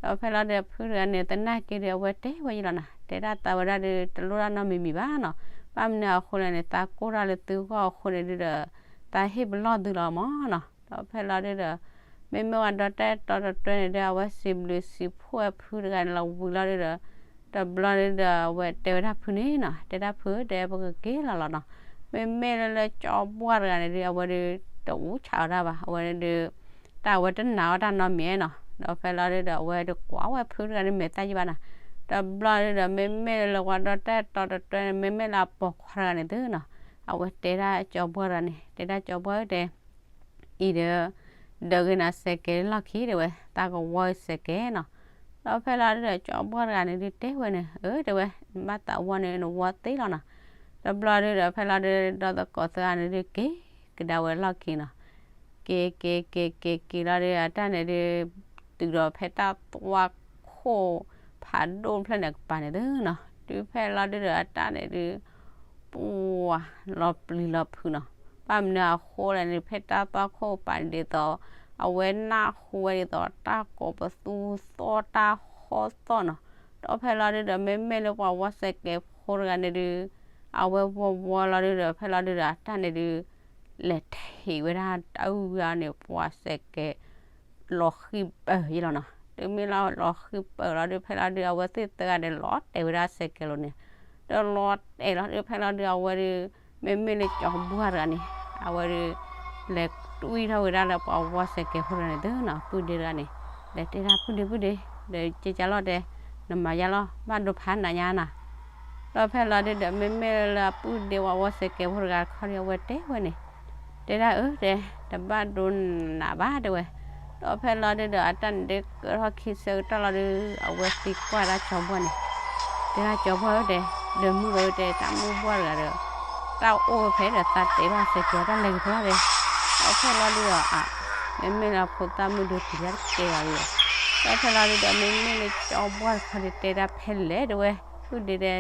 ဒီးဖဲလီၤဒုး ဖုတဂၤန့ၣ် သနာ်က့ဒုး အဝဲတဲဝဲယဲလီၤနီၤ, တဲဒၣ်သးဝဲဒၣ်ဒုး တလိၣ်တၢ်နီတမံၤမံၤဘၣ်နီၤ. ဘၣ်မနုၤအဃိလဲၣ်န့ၣ် သးကိၢ်တၢ်လၢသုဂီၢ်အဃိန့ၣ်ဒုးဒီး သးဟ့ၣ်ပလီၢ်သုလီၤမၢ်နီၤ. ဒီးဖဲလီၤဒုးဒီး မ့မ့ၢ်ဝဲဒီတၢ်တီတၢ်တြဲၤန့ၣ်ဒုး အဝဲစံးဘျုးစံးဖှိၣ်ဝဲဖုတဂၤန့ၣ်လီၤဝံၤလီၤဒုးဒီး တဘျီဒုးဒီး အဝဲတဲဝဲဒၣ်ဖုန့ၣ်နီၤ, တဲဒၣ်ဖုတဲ ပကက့ၤလီၤလီၤနီၤ. မ့မ့ၢ်လၢလၢကၠီဘှၢ်တဂၤန့ၣ်ဒုး အဝဲဒုး တအူဆးအီၤတၢ်ဘၣ်, အဝဲဒုး တၢ်အဝဲတနာ်အီၤတၢ်နီတမံၤနီၤ. ဒီးဖဲလီၤဒုးဒီး အဝဲဒုးကွၢ်ဝဲဖုတဂၤန့ၣ် မဲာ်သၣ်ယံဘၣ်နီၤ. တဘျီဒုးဒီး မ့မ့ၢ်လၢလၢပှၤဒီတၢ်တီတၢ်တြဲၤန့ၣ် မ့မ့ၢ်လၢအပိာ်ခွါတဂၤန့ၣ်သုနီၤ, အဝဲတဲဒၣ်ကၠီဘှၢ်တဂၤန့ၣ် တဲဒၣ်ကၠီဘှၢ်ဧၢတဲ အံၤဒီး ဒၢးဂ့ၤနၤစဲးကဲးလီၢ်ခံတဲဝဲ, သးကဝီၤစဲးကဲးနီၤ. ဒီးဖဲလီၤဒုးဒီး ကၠီဘှၢ်တဂၤန့ၣ်ဒုးတဲဝဲန့ၣ် အၢ တဲဝဲ, ဘၣ်သးဝီန့ၣ် နဝီသ့လီၤနီၤ. တဘျီဒုးဒီး ဖဲလီၤဒုး ဒီသကိးသၢဂၤန့ၣ်ဒုး က့ၤကဒါဝဲလီၢ်ခံနီၤ. က့ၤက့ၤက့ၤက့ၤက့ၤလီၤဒုး အတၢ်န့ၣ်ဒုး တုၤဒီးဖဲတၢ်သွၣ်ခိၣ်ဖးဒိၣ်တဖျၢၣ်န့ၣ် အကပၤန့ၣ်သုနီၤ. တုၤဖဲလီၤဒုးဒီး အတၢ်န့ၣ်ဒုး ပှၤ လီၤပျံၤလီၤဖုးနီၤ. ဘၣ်မနုၤအဃိလဲၣ်န့ၣ် ဖဲတၢ်သွၣ်ခိၣ်ပၤဒ်သိး အဝဲနၢ်ဟူဝဲဒ်သိး တၢ်ကိးပသူသီၣ်တၢ်ဟီၣ်သီၣ်နီၤ. ဒီးဖဲလီၤဒုးဒီး မ့မ့ၢ်လၢပှၤဝီစဲးကဲးဖိတဂၤန့ၣ်ဒုး အဝဲဝီဝီလီၤဒုးဒီး ဖဲလီၤဒုးဒီး အတၢ်န့ၣ်ဒုး လဲၤထံးဝဲဒၣ်တၢ်အုၣ်ဂၤန့ၣ် ပှၤစဲးကဲး လီၤဃံပၢၢ်ယဲလီၤနီၤ. တုၤမ့ၢ်လီၤလီၤဃံပၢၢ်လီၤဒုး ဖဲလီၤဒုး အဝဲသ့ၣ်သၢဂၤဒီး လီၤတဲာ်ဝဲဒၣ်စဲးကဲးလိၤန့ၣ်, ဒီးလီၤတဲာ်လီၤဒုး ဖဲလီၤဒုး အဝဲဒုး မ့မ့ၢ်လၢကၠီဘှၢ်တဂၤန့ၣ် အဝဲဒုး လဲၤတွံၢ်ထီၣ်ဝဲဒၣ်လၢပှၤဝီစဲးကဲးဖိတဂၤန့ၣ်သုနီၤ, ပုၢ်ဒ့တဂၤန့ၣ် လဲၤတဲဒၣ် ပုၢ်ဒ့ ပုၢ်ဒ့ ဒီးက့ၤကလီၤတဲ, နမၤယါလီၤ ဘၣ်ဒိဖးနးညါနီၤ. ဒီးဖဲလီၤဒုးဒီး မ့မ့ၢ်လၢအပုၢ်ဒ့ဝဲဝီစဲးကဲးဖိတဂၤတခီဒီး အဝဲတဲဝဲန့ၣ်, တဲဒၣ်အၢတဲ, တဘၣ်ဒိနးဘၣ်တဲဝဲ. ဒီးဖဲလီၤဒုးဒီး အတၢ်န့ၣ်ဒုးကၢထီၣ်ခံဆၢကတီၢ်လီၤဒုး အဝဲသံကွၢ်ဒၣ်ကၠီဘှၢ်န့ၣ်, တဲဒၣ်ကၠီဘှၢ်ဧၢတဲ, ဒီးမုၢ်ဂီၤဧၢတဲ တၢ်မုၢ်ဘှၢ်တဂၤဒီး တၢ်အိၣ်ဝဲဖဲဒီး သးတဲဘၣ်စဲးကဲးတၢ်လဲၤကဖီဒီး, ဒီးဖဲလီၤဒုးဒီး အ မ့မ့ၢ်လၢဖိသၣ်မုၣ်ဒုးပျံၤတၢ်တကဲဘၣ်ဒုးဒီး, ဒီးဖဲလီၤဒုးဒီး မ့မ့ၢ်လၢကၠီဘှၢ်တခီဒီး တဲဒၣ်ဖဲလဲၣ်တဲဝဲ, ပုၢ်ဒ့တဲ,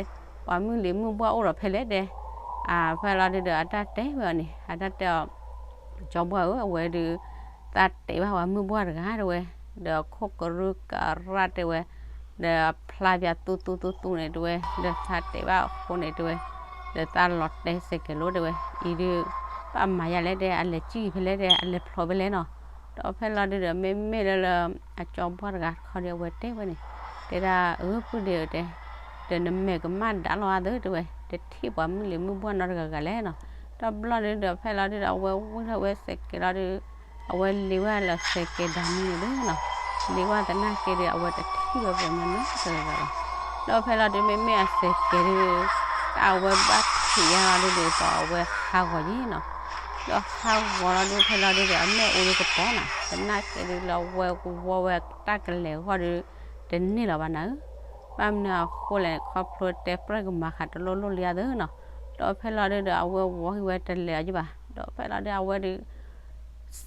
ပှၤမုၢ်လံၤမုၢ်ဘှၢ်အိၣ်ဒီးဖဲလဲၣ်တဲ, အ ဖဲလီၤဒုးဒီး အတၢ်တဲဝဲအီၤန့ၣ် အတၢ်တဲအီၤ, ကၠီဘှၢ်ဧၢ အဝဲဒုး သးတဲဘၣ်ပှၤမုၢ်ဘှၢ်တဂၤတဲဝဲ, ဒီးခိၣ်ကရူၢ်ကရၢ်တဲဝဲ, ဒီးဖျါပၠးသူသူသူသူန့ၣ်တဲဝဲ, ဒီးသးတဲဘၣ်အဃိန့ၣ်တဲဝဲ, ဒီးသးလီၤတဲစဲးကဲးလိၤတဲဝဲ, အံၤဒုး ဘၣ်မၤယါလဲၣ်တဲ အလဲၤစံၣ်ဖဲလဲၣ်တဲ အလဲၤဖျိးဖဲလဲၣ်နီၤ. ဒီးဖဲလီၤဒုးဒီး မ့မ့ၢ်လၢလၢ အကၠီဘှၢ်တဂၤတခီဒီး အဝဲတဲဝဲန့ၣ်, တဲဒၣ်အၢ ပုၢ်ဒ့ဧၢတဲ, ဒီးနမဲာ်ကမၣ်ဒၣ်လီၤအါသုတဲဝဲ, တထံၣ်ပှၤမုၢ်လံၤမုၢ်ဘှၢ်နီတဂၤဂၤလဲၣ်နီၤ. ဒီးဘျီဒုးဒီး ဖဲလီၤဒုးဒီး အဝဲဝံၢ်ထီၣ်ဝဲစဲးကဲးလီၤဒုး အဝဲလ့ၤဝဲလၢစဲးကဲးဒၣ်မံန့ၣ်သုနီၤ, လ့ၤဝဲသနာ်က့ဒီး အဝဲတထံၣ်ဝဲပှၤကညီနီတဂၤဂၤဘၣ်. ဒီးဖဲလီၤဒုး မ့မ့ၢ်အစဲးကဲးဒုး တၢ်အဝဲဘၣ်ထံးယါလီၤဒုးဒီး အဝဲဟးဂီၤယဲနီၤ. ဒီးဟးဂီၤလီၤဒုး ဖဲလီၤဒုးဒီး အမဲာ်အိၣ်ဒုးကပီၤနီၤ, သနာ်က့ဒုးလၢအဝဲကဝီၤဝဲတၢ်ကလဲၤအဂီၢ်ဒုး တန့ၢ်လီၤဘၣ်နၤဧၢ. ဘၣ်မနုၤအဃိလဲၣ်န့ၣ် ခီဖျိတဲပြဲၢ်ကမၤဃးတလိၣ်လိၣ်လံအါသုနီၤ. ဒီးဖဲလီၤဒုးဒီး အဝဲဝီၤဟံၣ်ဝဲတလဲၤအီၤယဘၣ်. ဒီးဖဲလီၤဒုး အဝဲဒုး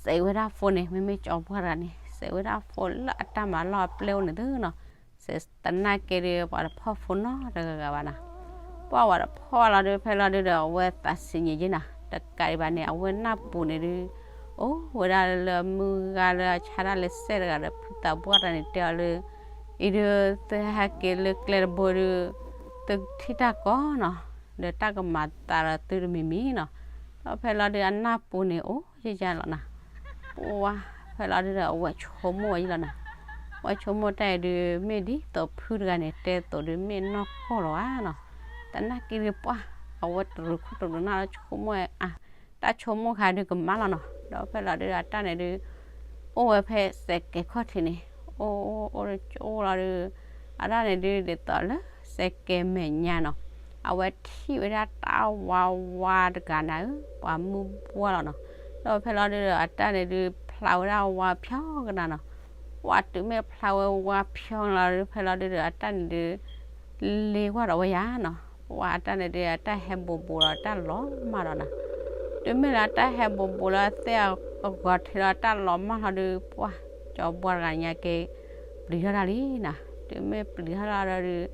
စဲးဝဲဒၣ်ဖိန့ၣ် မ့မ့ၢ်ကၠီဘှၢ်တဂၤန့ၣ် စဲးဝဲဒၣ်ဖိလၢအတၢ်မၤလီၢ်အပျဲၢ်အိၣ်န့ၣ်သုနီၤ, စဲးသနာ်က့ဒုး ပှၤတဖီၣ်ဖိနီတဂၤဂၤဘၣ်နီၤ. ပှၤဝဲတဖီၣ်လီၤဒုး ဖဲလီၤဒုးဒီး အဝဲသးစံးညံၤယဲနီၤ, တကးဒံးဘၣ်န့ၣ် အဝဲနၢ်ပူၤန့ၣ်ဒုး အိၣ်ဝဲဒၣ်လၢမုၢ်ဂၤလၢအဆါတၢ်လၢစဲးတဂၤဒီး ဖုသးပှၢ်တဂၤန့ၣ်တဲအီၤလၢ အံၤဒုး သုဟဲက့ၤလၢကျဲတဘိဒုး သုထံၣ်တၢ်ကီနီၤ, ဒီးတၢ်ကမၤသးဒီးသုတမံၤမံၤနီၤ. ဒီးဖဲလီၤဒုး အနၢ်ပူၤန့ၣ် အိၣ်ယဲယဲလီၤနီၤ. ပှၤ ဖဲလီၤဒုးဒီး အဝဲဆိကမိၣ်ဝဲယဲလီၤနီၤ. အဝဲဆိကမိၣ်တၢ်အံၤဒုး မ့ၢ်ဒ်သိးဖုတဂၤန့ၣ် တဲသိးဒုး မ့ၢ်နီၢ်ကီၢ်လီၤဧါနီၤ. သနာ်က့ဒုး ပှၤ အဝဲတရူးခိၣ်တရူးနၢ်လၢဆိကမိၣ်ဝဲ အ တၢ်ဆိကမိၣ်ခါဒုးကမၣ်လီၤနီၤ. ဒီးဖဲလီၤဒုး အတၢ်န့ၣ်ဒုး အိၣ်ဝဲဖဲစဲးကဲးခီၣ်ထံးန့ၣ် အိၣ်အိၣ်အိၣ်ဒီးကၠိလီၤဒုး အတၢ်န့ၣ်ဒုးဒ်သိးလၢစဲးကဲးမဲာ်ညါနီၤ. အဝဲထံၣ်ဝဲဒၣ်တၢ်ဝါဝါတဂၤနၤဧၢ ပှၤမုၢ်ဘှၢ်လီၤနီၤ. ဒီးဖဲလီၤဒုးဒီး အတၢ်န့ၣ်ဒုးဖျါဝဲဒၣ်ဝါဖျီကနၤနီၤ. ပှၤတုၤမ့ၢ်ဖျါဝဲဝါဖျီလီၤဒုး ဖဲလီၤဒုးဒီး အတၢ်န့ၣ်ဒုး လ့ကွၢ်ဒီးဝဲယၤနီၤ, ပှၤအတၢ်န့ၣ်ဒုး အတၢ်ဟဲဘူးဘူးဒီးတၢ်လီၤမၢ်ဒီးနီၤ, တုၤမ့ၢ်လၢအတၢ်ဟဲဘူးဘူးလၢသ့ၣ်အဂီၤထံးလီၤ တၢ်လီၤမၢ်လီၤဒုး ပှၤကၠီဘှါတဂၤညါက့ၤ ပျံၤထီၣ်တၢ်လံနီၤ, တုၤမ့ၢ်ပျံၤထီၣ်လီၤဒီး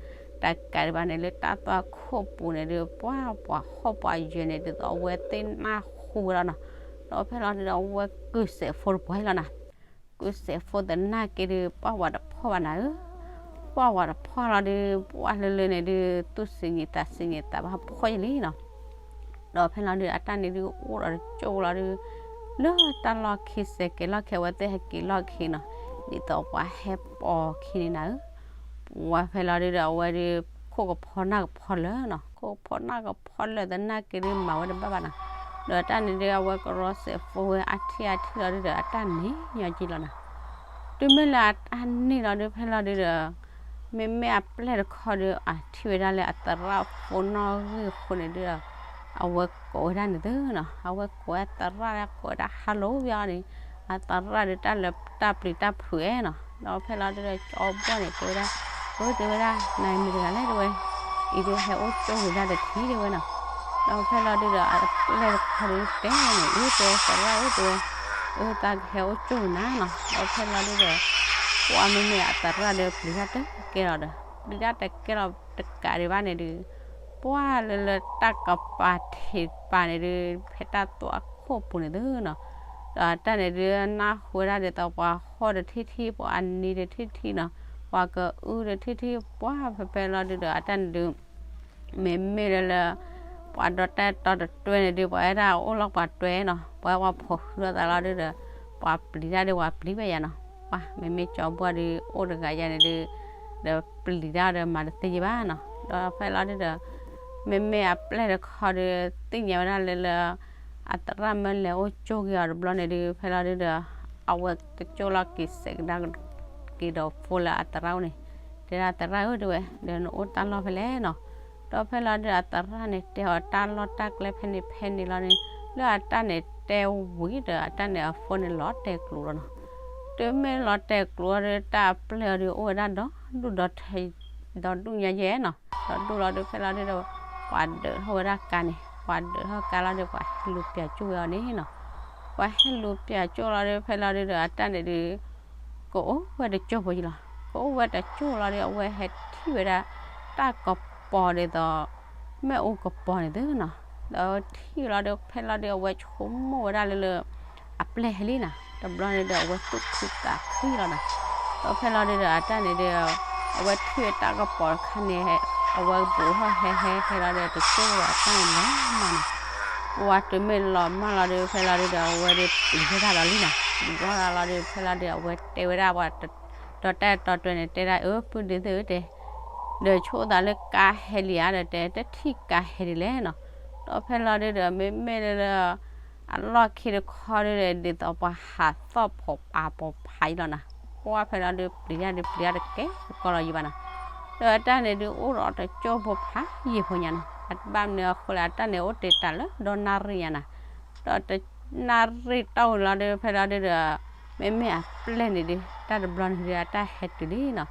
တကးဒံးဘၣ်န့ၣ် လၢတၢ်သွၣ်ခိၣ်ပူၤန့ၣ်ဒုး ပှၤပှၤဟီၣ်ပှၤယၢၤန့ၣ် ဒ်သိးအဝဲသ့ၣ်နၢ်ဟူဝဲလီၤနီၤ, ဒီးဖဲလီၤဒုးဒီး အဝဲကုၢ်စဲးဖိတပှၢ်လီၤနီၤ ကုၢ်စဲးဖိသနာ်က့ဒုး ပှၤဝၤတဖီၣ်ဘၣ်နၤဧၢ, ပှၤဝၤတဖီၣ်လီၤဒုး ပှၤလၢလၢန့ၣ်ဒုး သူၣ်ဆံးညံးသးဆံးညံးသးဘၣ်ဖှီၣ်ယလံနီၤ, ဒီးဖဲလီၤဒုး အတၢ်န့ၣ်ဒုးအိၣ်ဒီးတကၠိလီၤဒုး လၢတၢ်လီၢ်ခံစဲးကဲၤလီၢ်ခံ အဝဲသ့ၣ်ဟဲက့ၤလီၢ်ခံနီၤ, ဒ်သိးပှၤဟဲပိာ်ခံန့ၣ်နၤဧၢ, ပှၤဖဲလီၤဒုးဒီး အဝဲဒုး ခိၣ်ကဖီနၢ်ကဖီလၢာ်နီၤ, ခိၣ်ကဖီနၢ်ကဖီလၢာ်သနာ်က့ဒုး မၤဝဲတဘၣ်ဘၣ်နီၤ, ဒီးတၢ်န့ၣ်ဒုး အဝဲကရီစဲးဖိဝဲအါထံၣ်အါထံၣ်လီၤဒုးဒီး အတၢ်န့ၣ်ညီကံလီၤနီၤ တုၤမ့ၢ်လၢအတၢ်န့ၣ်လီၤဒုး ဖဲလီၤဒုးဒီး မ့မ့ၢ်အပျဲၢ်တခီဒုး အထံၣ်ဝဲဒၣ်လၢအသရၣ်ဖိနီၣ်ဂံၢ်အဃိန့ၣ်ဒုး အဝဲကိးဝဲဒၣ်န့ၣ်သုနီၤ, အဝဲကိးဝဲသရၣ် ကိးဝဲဒၣ် hello ယၤန့ၣ်, အသရၣ်ဒုးတၢ်လၢတၢ်ပျံၤတၢ်ဖုးအဲၣ်နီၤ, ဒီးဖဲလီၤဒုးဒီး ကၠီဘှါန့ၣ် တဲဝဲဒၣ် အၢ တဲဝဲဒၣ် နမံၤတဂၤလဲၣ် တဲဝဲ, အံၤဒုးဟဲအိၣ်ကၠိဝံၤဒၣ်တထံၣ် တဲဝဲနီၤ, ဒီးဖဲလီၤဒုးဒီး အပျဲၢ်တခီဒုးတဲန့ၣ် အၢ တဲဝဲ သရၣ်ဧၢ တဲဝဲ, အၢ သးကဟဲအိၣ်ကၠိနၤနီၤ, ဒီးဖဲလီၤဒုးဒီး ပှၤမ့မ့ၢ်အသရၣ်ဒီးပျံၤတၢ်တကဲလီၤဒီး ပျံၤတၢ်တကဲလီၤတကးဒံးဘၣ်န့ၣ်ဒုး ပှၤလၢလၢတၢ်ကပၤထံးပၤန့ၣ်ဒုး ဖဲတၢ်သွၣ်ခိၣ်ပူၤန့ၣ်သုနီၤ, ဒီးအတၢ်န့ၣ်ဒုး နၢ်ဟူဝဲဒၣ်ဒ်သိးပှၤဟီၣ်တထံၣ်ထံၣ် ပှၤအနံၤတထံၣ်ထံၣ်နီၤ, ပှၤကအုတထံၣ်ထံၣ် ပှၤဖဲဖဲလီၤဒုးဒီး အတၢ်န့ၣ်ဒုး မ့မ့ၢ်လၢလၢ ပှၤဒီတၢ်အဲၣ်တီတတွဲန့ၣ်ဒုး ပှၤအဲၣ်ဒၣ်အိၣ်လီၤပှၤတွဲနီၤ, ပှၤအဲၣ်ပှၤဖိဃုလိာ်သးလီၤဒုးဒီး ပှၤပျံၤတၢ်ဒုး ပှၤပျံၤဝဲယၤနီၤ, ပှၤမ့မ့ၢ်ကၠီဘှါဒုး အိၣ်တဂၤယၤန့ၣ်ဒုး ဒီးပျံၤတၢ်ဒီးမၤတသ့ယဘၣ်နီၤ, ဒီးဖဲလီၤဒုးဒီး မ့မ့ၢ်အပျဲၢ်တခီဒုး သ့ၣ်ညါဝဲဒၣ်လၢလၢ အသရၣ်မ့ၢ်လဲၤအိၣ်ကၠိက့ၤအီၤတဘျီန့ၣ်ဒုး ဖဲလီၤဒုးဒီး အဝဲကကၠိလီၤက့ၤစဲးကဒါ က့ၤဒီးဖိလၢအသရၣ်အိၣ်န့ၣ်, တဲဒၣ်သရၣ်ဧၢ တဲဝဲ, ဒီးနအိၣ်တၢ်လီၢ်ဖဲလဲၣ်နီၤ, ဒီးဖဲလီၤဒုးအသရၣ်န့ၣ် တဲအီၤတၢ်လီၢ်တၢ်ကျဲဖဲန့ၣ်ဖဲန့ၣ်လီၤန့ၣ်, လၢအတၢ်န့ၣ်တဲဝံၤဒီး အတၢ်န့ၣ်အဖိန့ၣ်လီၤတဲာ်ကျိၤလီၤနီၤ, တုၤမ့ၢ်လီၤတဲာ်ကျိၤလီၤဒုး တၢ်အပျဲၢ်အီၤဒုး အိၣ်ဝဲဒၣ်ဒီဒူၣ်ဒီထၢ ဒီဒူၣ်ညါယဲနီၤ, ဒီဒူၣ်လီၤဒုး ဖဲလီၤဒုးဒီး ပှၤဒုးထီၣ်ဝဲဒၣ်ကါန့ၣ်, ပှၤဒုးထီၣ်ကါလီၤဒုး ပှၤဟဲလူၤပၠးကၠိၣ်ဝဲအီၤန့ၣ်နီၤ, ပှၤဟဲလူၤပၠးကၠိၣ်လီၤဒုး ဖဲလီၤဒုးဒီး အတၢ်န့ၣ်ဒုး ကအိၣ်ဝဲတကၠိၢ်ဖိယလီၤ, ကအိၣ်ဝဲတကၠိၢ်လီၤဒုး အဝဲဟဲထံၣ်ဝဲဒၣ် တၢ်ကပီၤဒ်သိး မ့ၣ်အူကပီၤန့ၣ်သုနီၤ, ဒီးထံၣ်လီၤဒုး ဖဲလီၤဒုး အဝဲဆိကမိၣ်ဝဲဒၣ်လၢလၢ အပျဲၢ်ဟဲလံနီၤ, တဘျီန့ၣ်ဒီး အဝဲသူၣ်ခုသးခုလီၤနီၤ, ဒီးဖဲလီၤဒုးဒီး အတၢ်န့ၣ်ဒုး အဝဲထံၣ်ဝဲတၢ်ကပီၤတခါန့ၣ် အဝဲဘူးထီၣ်ဟဲဟဲဟဲလီၤဒီး တကၠိၢ်ဝဲအတၢ်န့ၣ်လီၤမၢ်နီၤ, ပှၤတုၤမ့ၢ်လီၤမၢ်လီၤဒုး ဖဲလီၤဒုးဒီး အဝဲဒုးပျံၤထီၣ်တၢ်ဒီးလံနီၤ, ပျံၤထီၣ်တၢ်လီၤဒုး ဖဲလီၤဒုး အဝဲတဲဝဲဒၣ်ပှၤ ဒီးတၢ်အဲၣ်တီတွဲန့ၣ် တဲဒၣ်အၢ ပုၢ်ဒ့သ့ၣ်ဧၢတဲ, ဒီးဆိသးလၢကါဟဲလံဧါဒီးတဲ တထံၣ်ကါဟဲဒ်လဲၣ်နီၤ, ဒီးဖဲလီၤဒုးဒီး မ့မ့ၢ်လၢလၢ အလီၢ်ခံတခီဒုးဒီး ဒ်သိးပှၤဟးသီၣ်ဖိးပာ်ဖိးဖးအံၤလီၤနီၤ, ပှၤဖဲလီၤဒုး ပျံၤတၢ်ဒုးပျံၤတၢ်တကဲကီလီၤယံၤဘၣ်နီၤ, ဒီးအတၢ်န့ၣ်ဒုးအိၣ်ဒီးတကၠိၢ်ဖိဖးယံၤဖိညါနီၤ, အဘၣ်မနုၤအဃိလဲၣ် အတၢ်န့ၣ်အိၣ်တ့ၢ်တၢ်လၢဒီနၣ်ရံၣ်ညါနီၤ, ဒီးတနၣ်ရံၣ်တီၢ်ဝံၤလီၤဒုး ဖဲလီၤဒုးဒီး မ့မ့ၢ်အပျဲၢ်န့ၣ်ဒုး တၢ်တဘျီန့ၣ်ဒုး အတၢ်ဟဲတုၤလံနီၤ,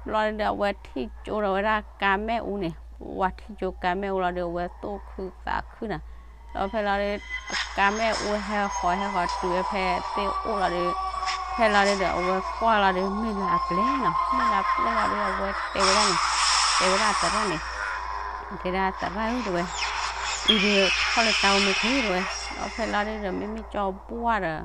ဘျီဒုးဒီးအဝဲထံၣ်ကၠိဒီးဝဲဒၣ်ကါမ့ၣ်အူန့ၣ်, ပှၤထံၣ်ကၠိကါမ့ၣ်အူလီၤဒုး အဝဲသူၣ်ခုသးခုနီၤ, ဒီးဖဲလီၤဒုး ကါမ့ၣ်အူဟဲဃီၤဟဲဃီၤတုၤဝဲဖဲသ့ၣ်အိၣ်လီၤဒုး ဖဲလီၤဒုးဒီး အဝဲကွၢ်လီၤဒုး မ့ၢ်လၢအပျဲၢ်နီၤ, မ့ၢ်လၢအပျဲၢ်လီၤဒုး အဝဲတဲဝဲဒၣ်န့ၣ်, တဲဝဲဒၣ်အသရၣ်န့ၣ်, တဲဒၣ်သရၣ်ဧၢ တဲဝဲ, အံၤဒုးထီၣ်လၢတၢ်အိၣ်မ့ၢ်ချ့ တဲဝဲ, ဒီးဖဲလီၤဒုးဒီး မ့မ့ၢ်ကၠီဘှါဒီး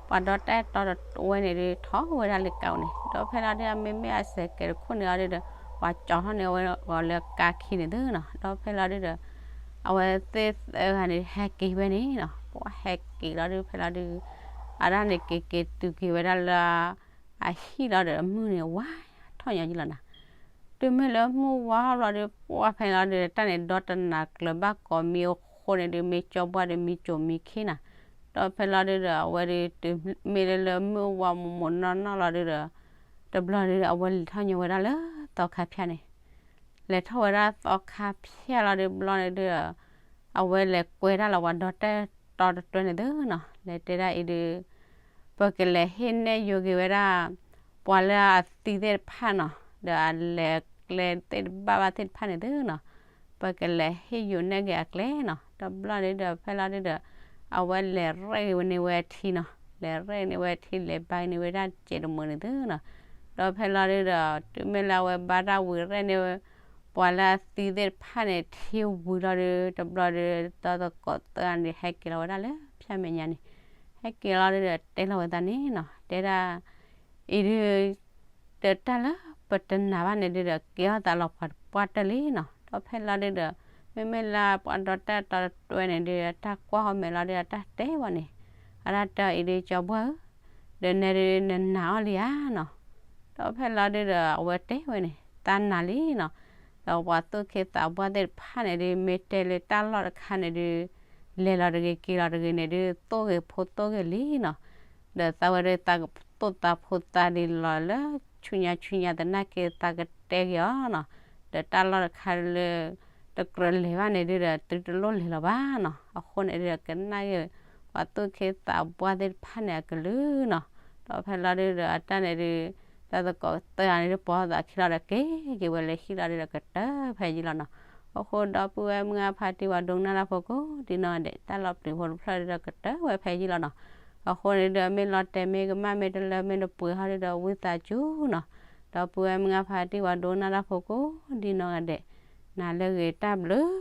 ပှၤဒီတၢ်အဲၣ်တီတဝဲန့ၣ်ဒုး ထီၣ်ဝဲဒၣ်လၢကါအိၣ်န့ၣ်, ဒီးဖဲလီၤဒုး မ့မ့ၢ်အစဲးကဲၤတခိၣ်န့ၣ်အီၤဒုးဒီး ပှၤကၠီထီၣ်န့ၢ်အဝဲဂီၤလၢကါခံန့ၣ်သုနီၤ, ဒီးဖဲလီၤဒုးဒီး အဝဲသ့ၣ်သၢဂၤန့ၣ် ဟဲက့ၤဝဲန့ၣ်နီၤ, ပှၤဟဲက့ၤလီၤဒုး ဖဲလီၤဒုး အတၢ်န့ၣ်က့ၤက့ၤတုၤက့ၤဝဲဒၣ်လၢ အဟံၣ်လီၤဒီး အမုၢ်န့ၣ်ဝါထီၣ်ညီယံၤလီၤနီၤ, တုၤမ့ၢ်လၢမုၢ်ဝါထီၣ်ဘျီဒီး ပှၤဖဲလီၤဒုး တၢ်န့ၣ်ဒီတနၤကျၢၤဘၣ်ကိးမံၤအဃိန့ၣ်ဒုး မ့ၢ်ကၠီဘှါဒီး မံကၠိမံခ့နီၤ, ဒီးဖဲလီၤဒုးဒီး အဝဲဒုး တုၤမ့ၢ်လၢလၢမုၢ်ဝါမိၢ်မိၢ်နီၢ်နီၢ်လီၤဒုးဒီး တဘျီဒုးဒီး အဝဲလဲၤထီၣ်ညီဝဲဒၣ်လၢသီခါဖၠၣ်န့ၣ်, လဲၤထီၣ်ဝဲဒၣ်သီခါဖၠၣ်လီၤဒုး ဘျီန့ၣ်ဒုး အဝဲလဲၤကွဲဒၣ်လီၤပှၤဒီတၢ်အဲၣ်တီတတွဲန့ၣ်သုနီၤ, လဲၤတဲဒၣ်အံၤဒုး ပကလဲၤဟ့ၣ်နဲၣ်ယိၤက့ၤဝဲဒၣ် ပှၤလၢအသံသ့ၣ်တဖၣ်နီၤ, ဒီးအလဲၤအကျဲသ့ၣ်တဘၣ်ဘၣ်သ့ၣ်တဖၣ်န့ၣ်သုနီၤ, ပကလဲၤဟ့ၣ်ယိၤနဲၣ်က့ၤအကျဲနီၤ. တဘျီန့ၣ်ဒီးဖဲလီၤဒုဒီး အဝဲလဲၤရဲၣ်က့ၤဝဲန့ၢ်ဝဲအထံနီၤ, လဲၤရဲၣ်န့ၢ်ဝဲအထံ လဲၤဘါန့ၢ်ဝဲဒၣ်စဲးတမုာ်န့ၣ်သုနီၤ. ဒီးဖဲလီၤဒုဒီး တုၤမ့ၢ်လၢအဝဲဘါတၢ်ဝံၤရဲၣ်န့ၢ် ပှၤလၢအသံသ့ၣ်တဖၣ်န့ၣ် ထံဝံၤလီၤဒု တဘျီဒု တၢ်သကိးသၢဂၤန့ၣ် ဟဲက့ၤလီၤဝဲဒၣ်လၢဖၠၣ်မဲာ်ညါန့ၣ်, ဟဲက့ၤလီၤဒုဒီးတဲလီၤဝဲသးန့ၣ်နီၤ, တဲဒၣ် အံၤဒု ဒီးတၢ်လၢပတနာ်ဘၣ်န့ၣ်ဒုဒီး ကဲထီၣ်သးလီၤပှၤတပှၢ်တၢၢ်လံနီၤ. ဒီးဖဲလီၤဒုဒီး မ့မ့ၢ်လၢပှၤဒီတၢ်တီတတွဲန့ၣ်ဒု တၢ်ကွၢ်အီၤမဲာ်လီၤဒု တၢ်တဲဝဲန့ၣ်, အတၢ်တဲအံၤဒု ကၠီဘှၢ်ဧၢ, ဒီးနဲဒုနနာ်အီၤလံဧါနီၤ. ဒီးဖဲလီၤဒုဒီး အဝဲတဲဝဲန့ၣ် သးနာ်လံနီၤ. ဒီးပှၤသူၣ်က့သးပှၢ်သ့ၣ်တဖၣ်န့ၣ်ဒု မ့ၢ်တဲလၢတၢ်လီၢ်တခါန့ၣ်ဒု လဲၤလီၤတဂ့ၤက့ၤလီၤတဂ့ၤန့ၣ်ဒု သိၣ်ဂ့ၤဖိသိၣ်ဂ့ၤလံနီၤ. ဒီးသးဝဲဒၣ်သးကသိၣ်သးဖိသးဒ်လီၤလၢဆူညါဆူညါသနာ်က့ သးကတဲက့ၤအီၤနီၤ. ဒီးတၢ်လီၢ်တခါလၢ တကြၢးလဲၤဘၣ်န့ၣ်ဒုဒီး တုၤတလိၣ်လဲၤလီၤဘၣ်နီၤ. အဃိန့ၣ်ဒုဒီး ကနၣ်က့ၤ ပှၤသူၣ်က့သးပှၢ်သ့ၣ်တဖၣ်န့ၣ်အကလုၢ်နီၤ. ဒီးဖဲလီၤဒုဒီး အတၢ်န့ၣ်ဒု တၢ်သကိးသၢဂၤန့ၣ်ဒု ပိာ်သးခံလီၤဒီး က့ၤက့ၤဝဲလၢဟံၣ်လီၤဒုဒီး ကတၢၢ်ဖဲယံာ်လီၤနီၤ. အဃိဒီပုၢ်ဝဲၢ်မုၢ်အဖါတံၢ်ဝဲဒိကနၣ်တၢ်ဖိကိးဒ်နီၢ်ဂၤဒဲး တၢ်လီၤပျံၤဖိတဖျၢၣ်ဒုဒီး ကတၢၢ်ဝဲဖဲယံာ်လီၤနီၤ. အဃိန့ၣ်ဒု မ့ၢ်လီၤတဲာ်မ့ၢ်ကမၣ်မ့ၢ်တလၢမ့ၢ်တပှဲၤဟီဒုဒီး ဝံသးစူၤနီၤ. ဒီပုၢ်ဝဲၢ်မုၢ်အဖါတံၢ်ဝဲဒိကနၣ်တၢ်ဖိကိးဒ်နီၢ်ဂၤဒဲး နၤလၢအဂ့ၤ တၢ်ဘျုး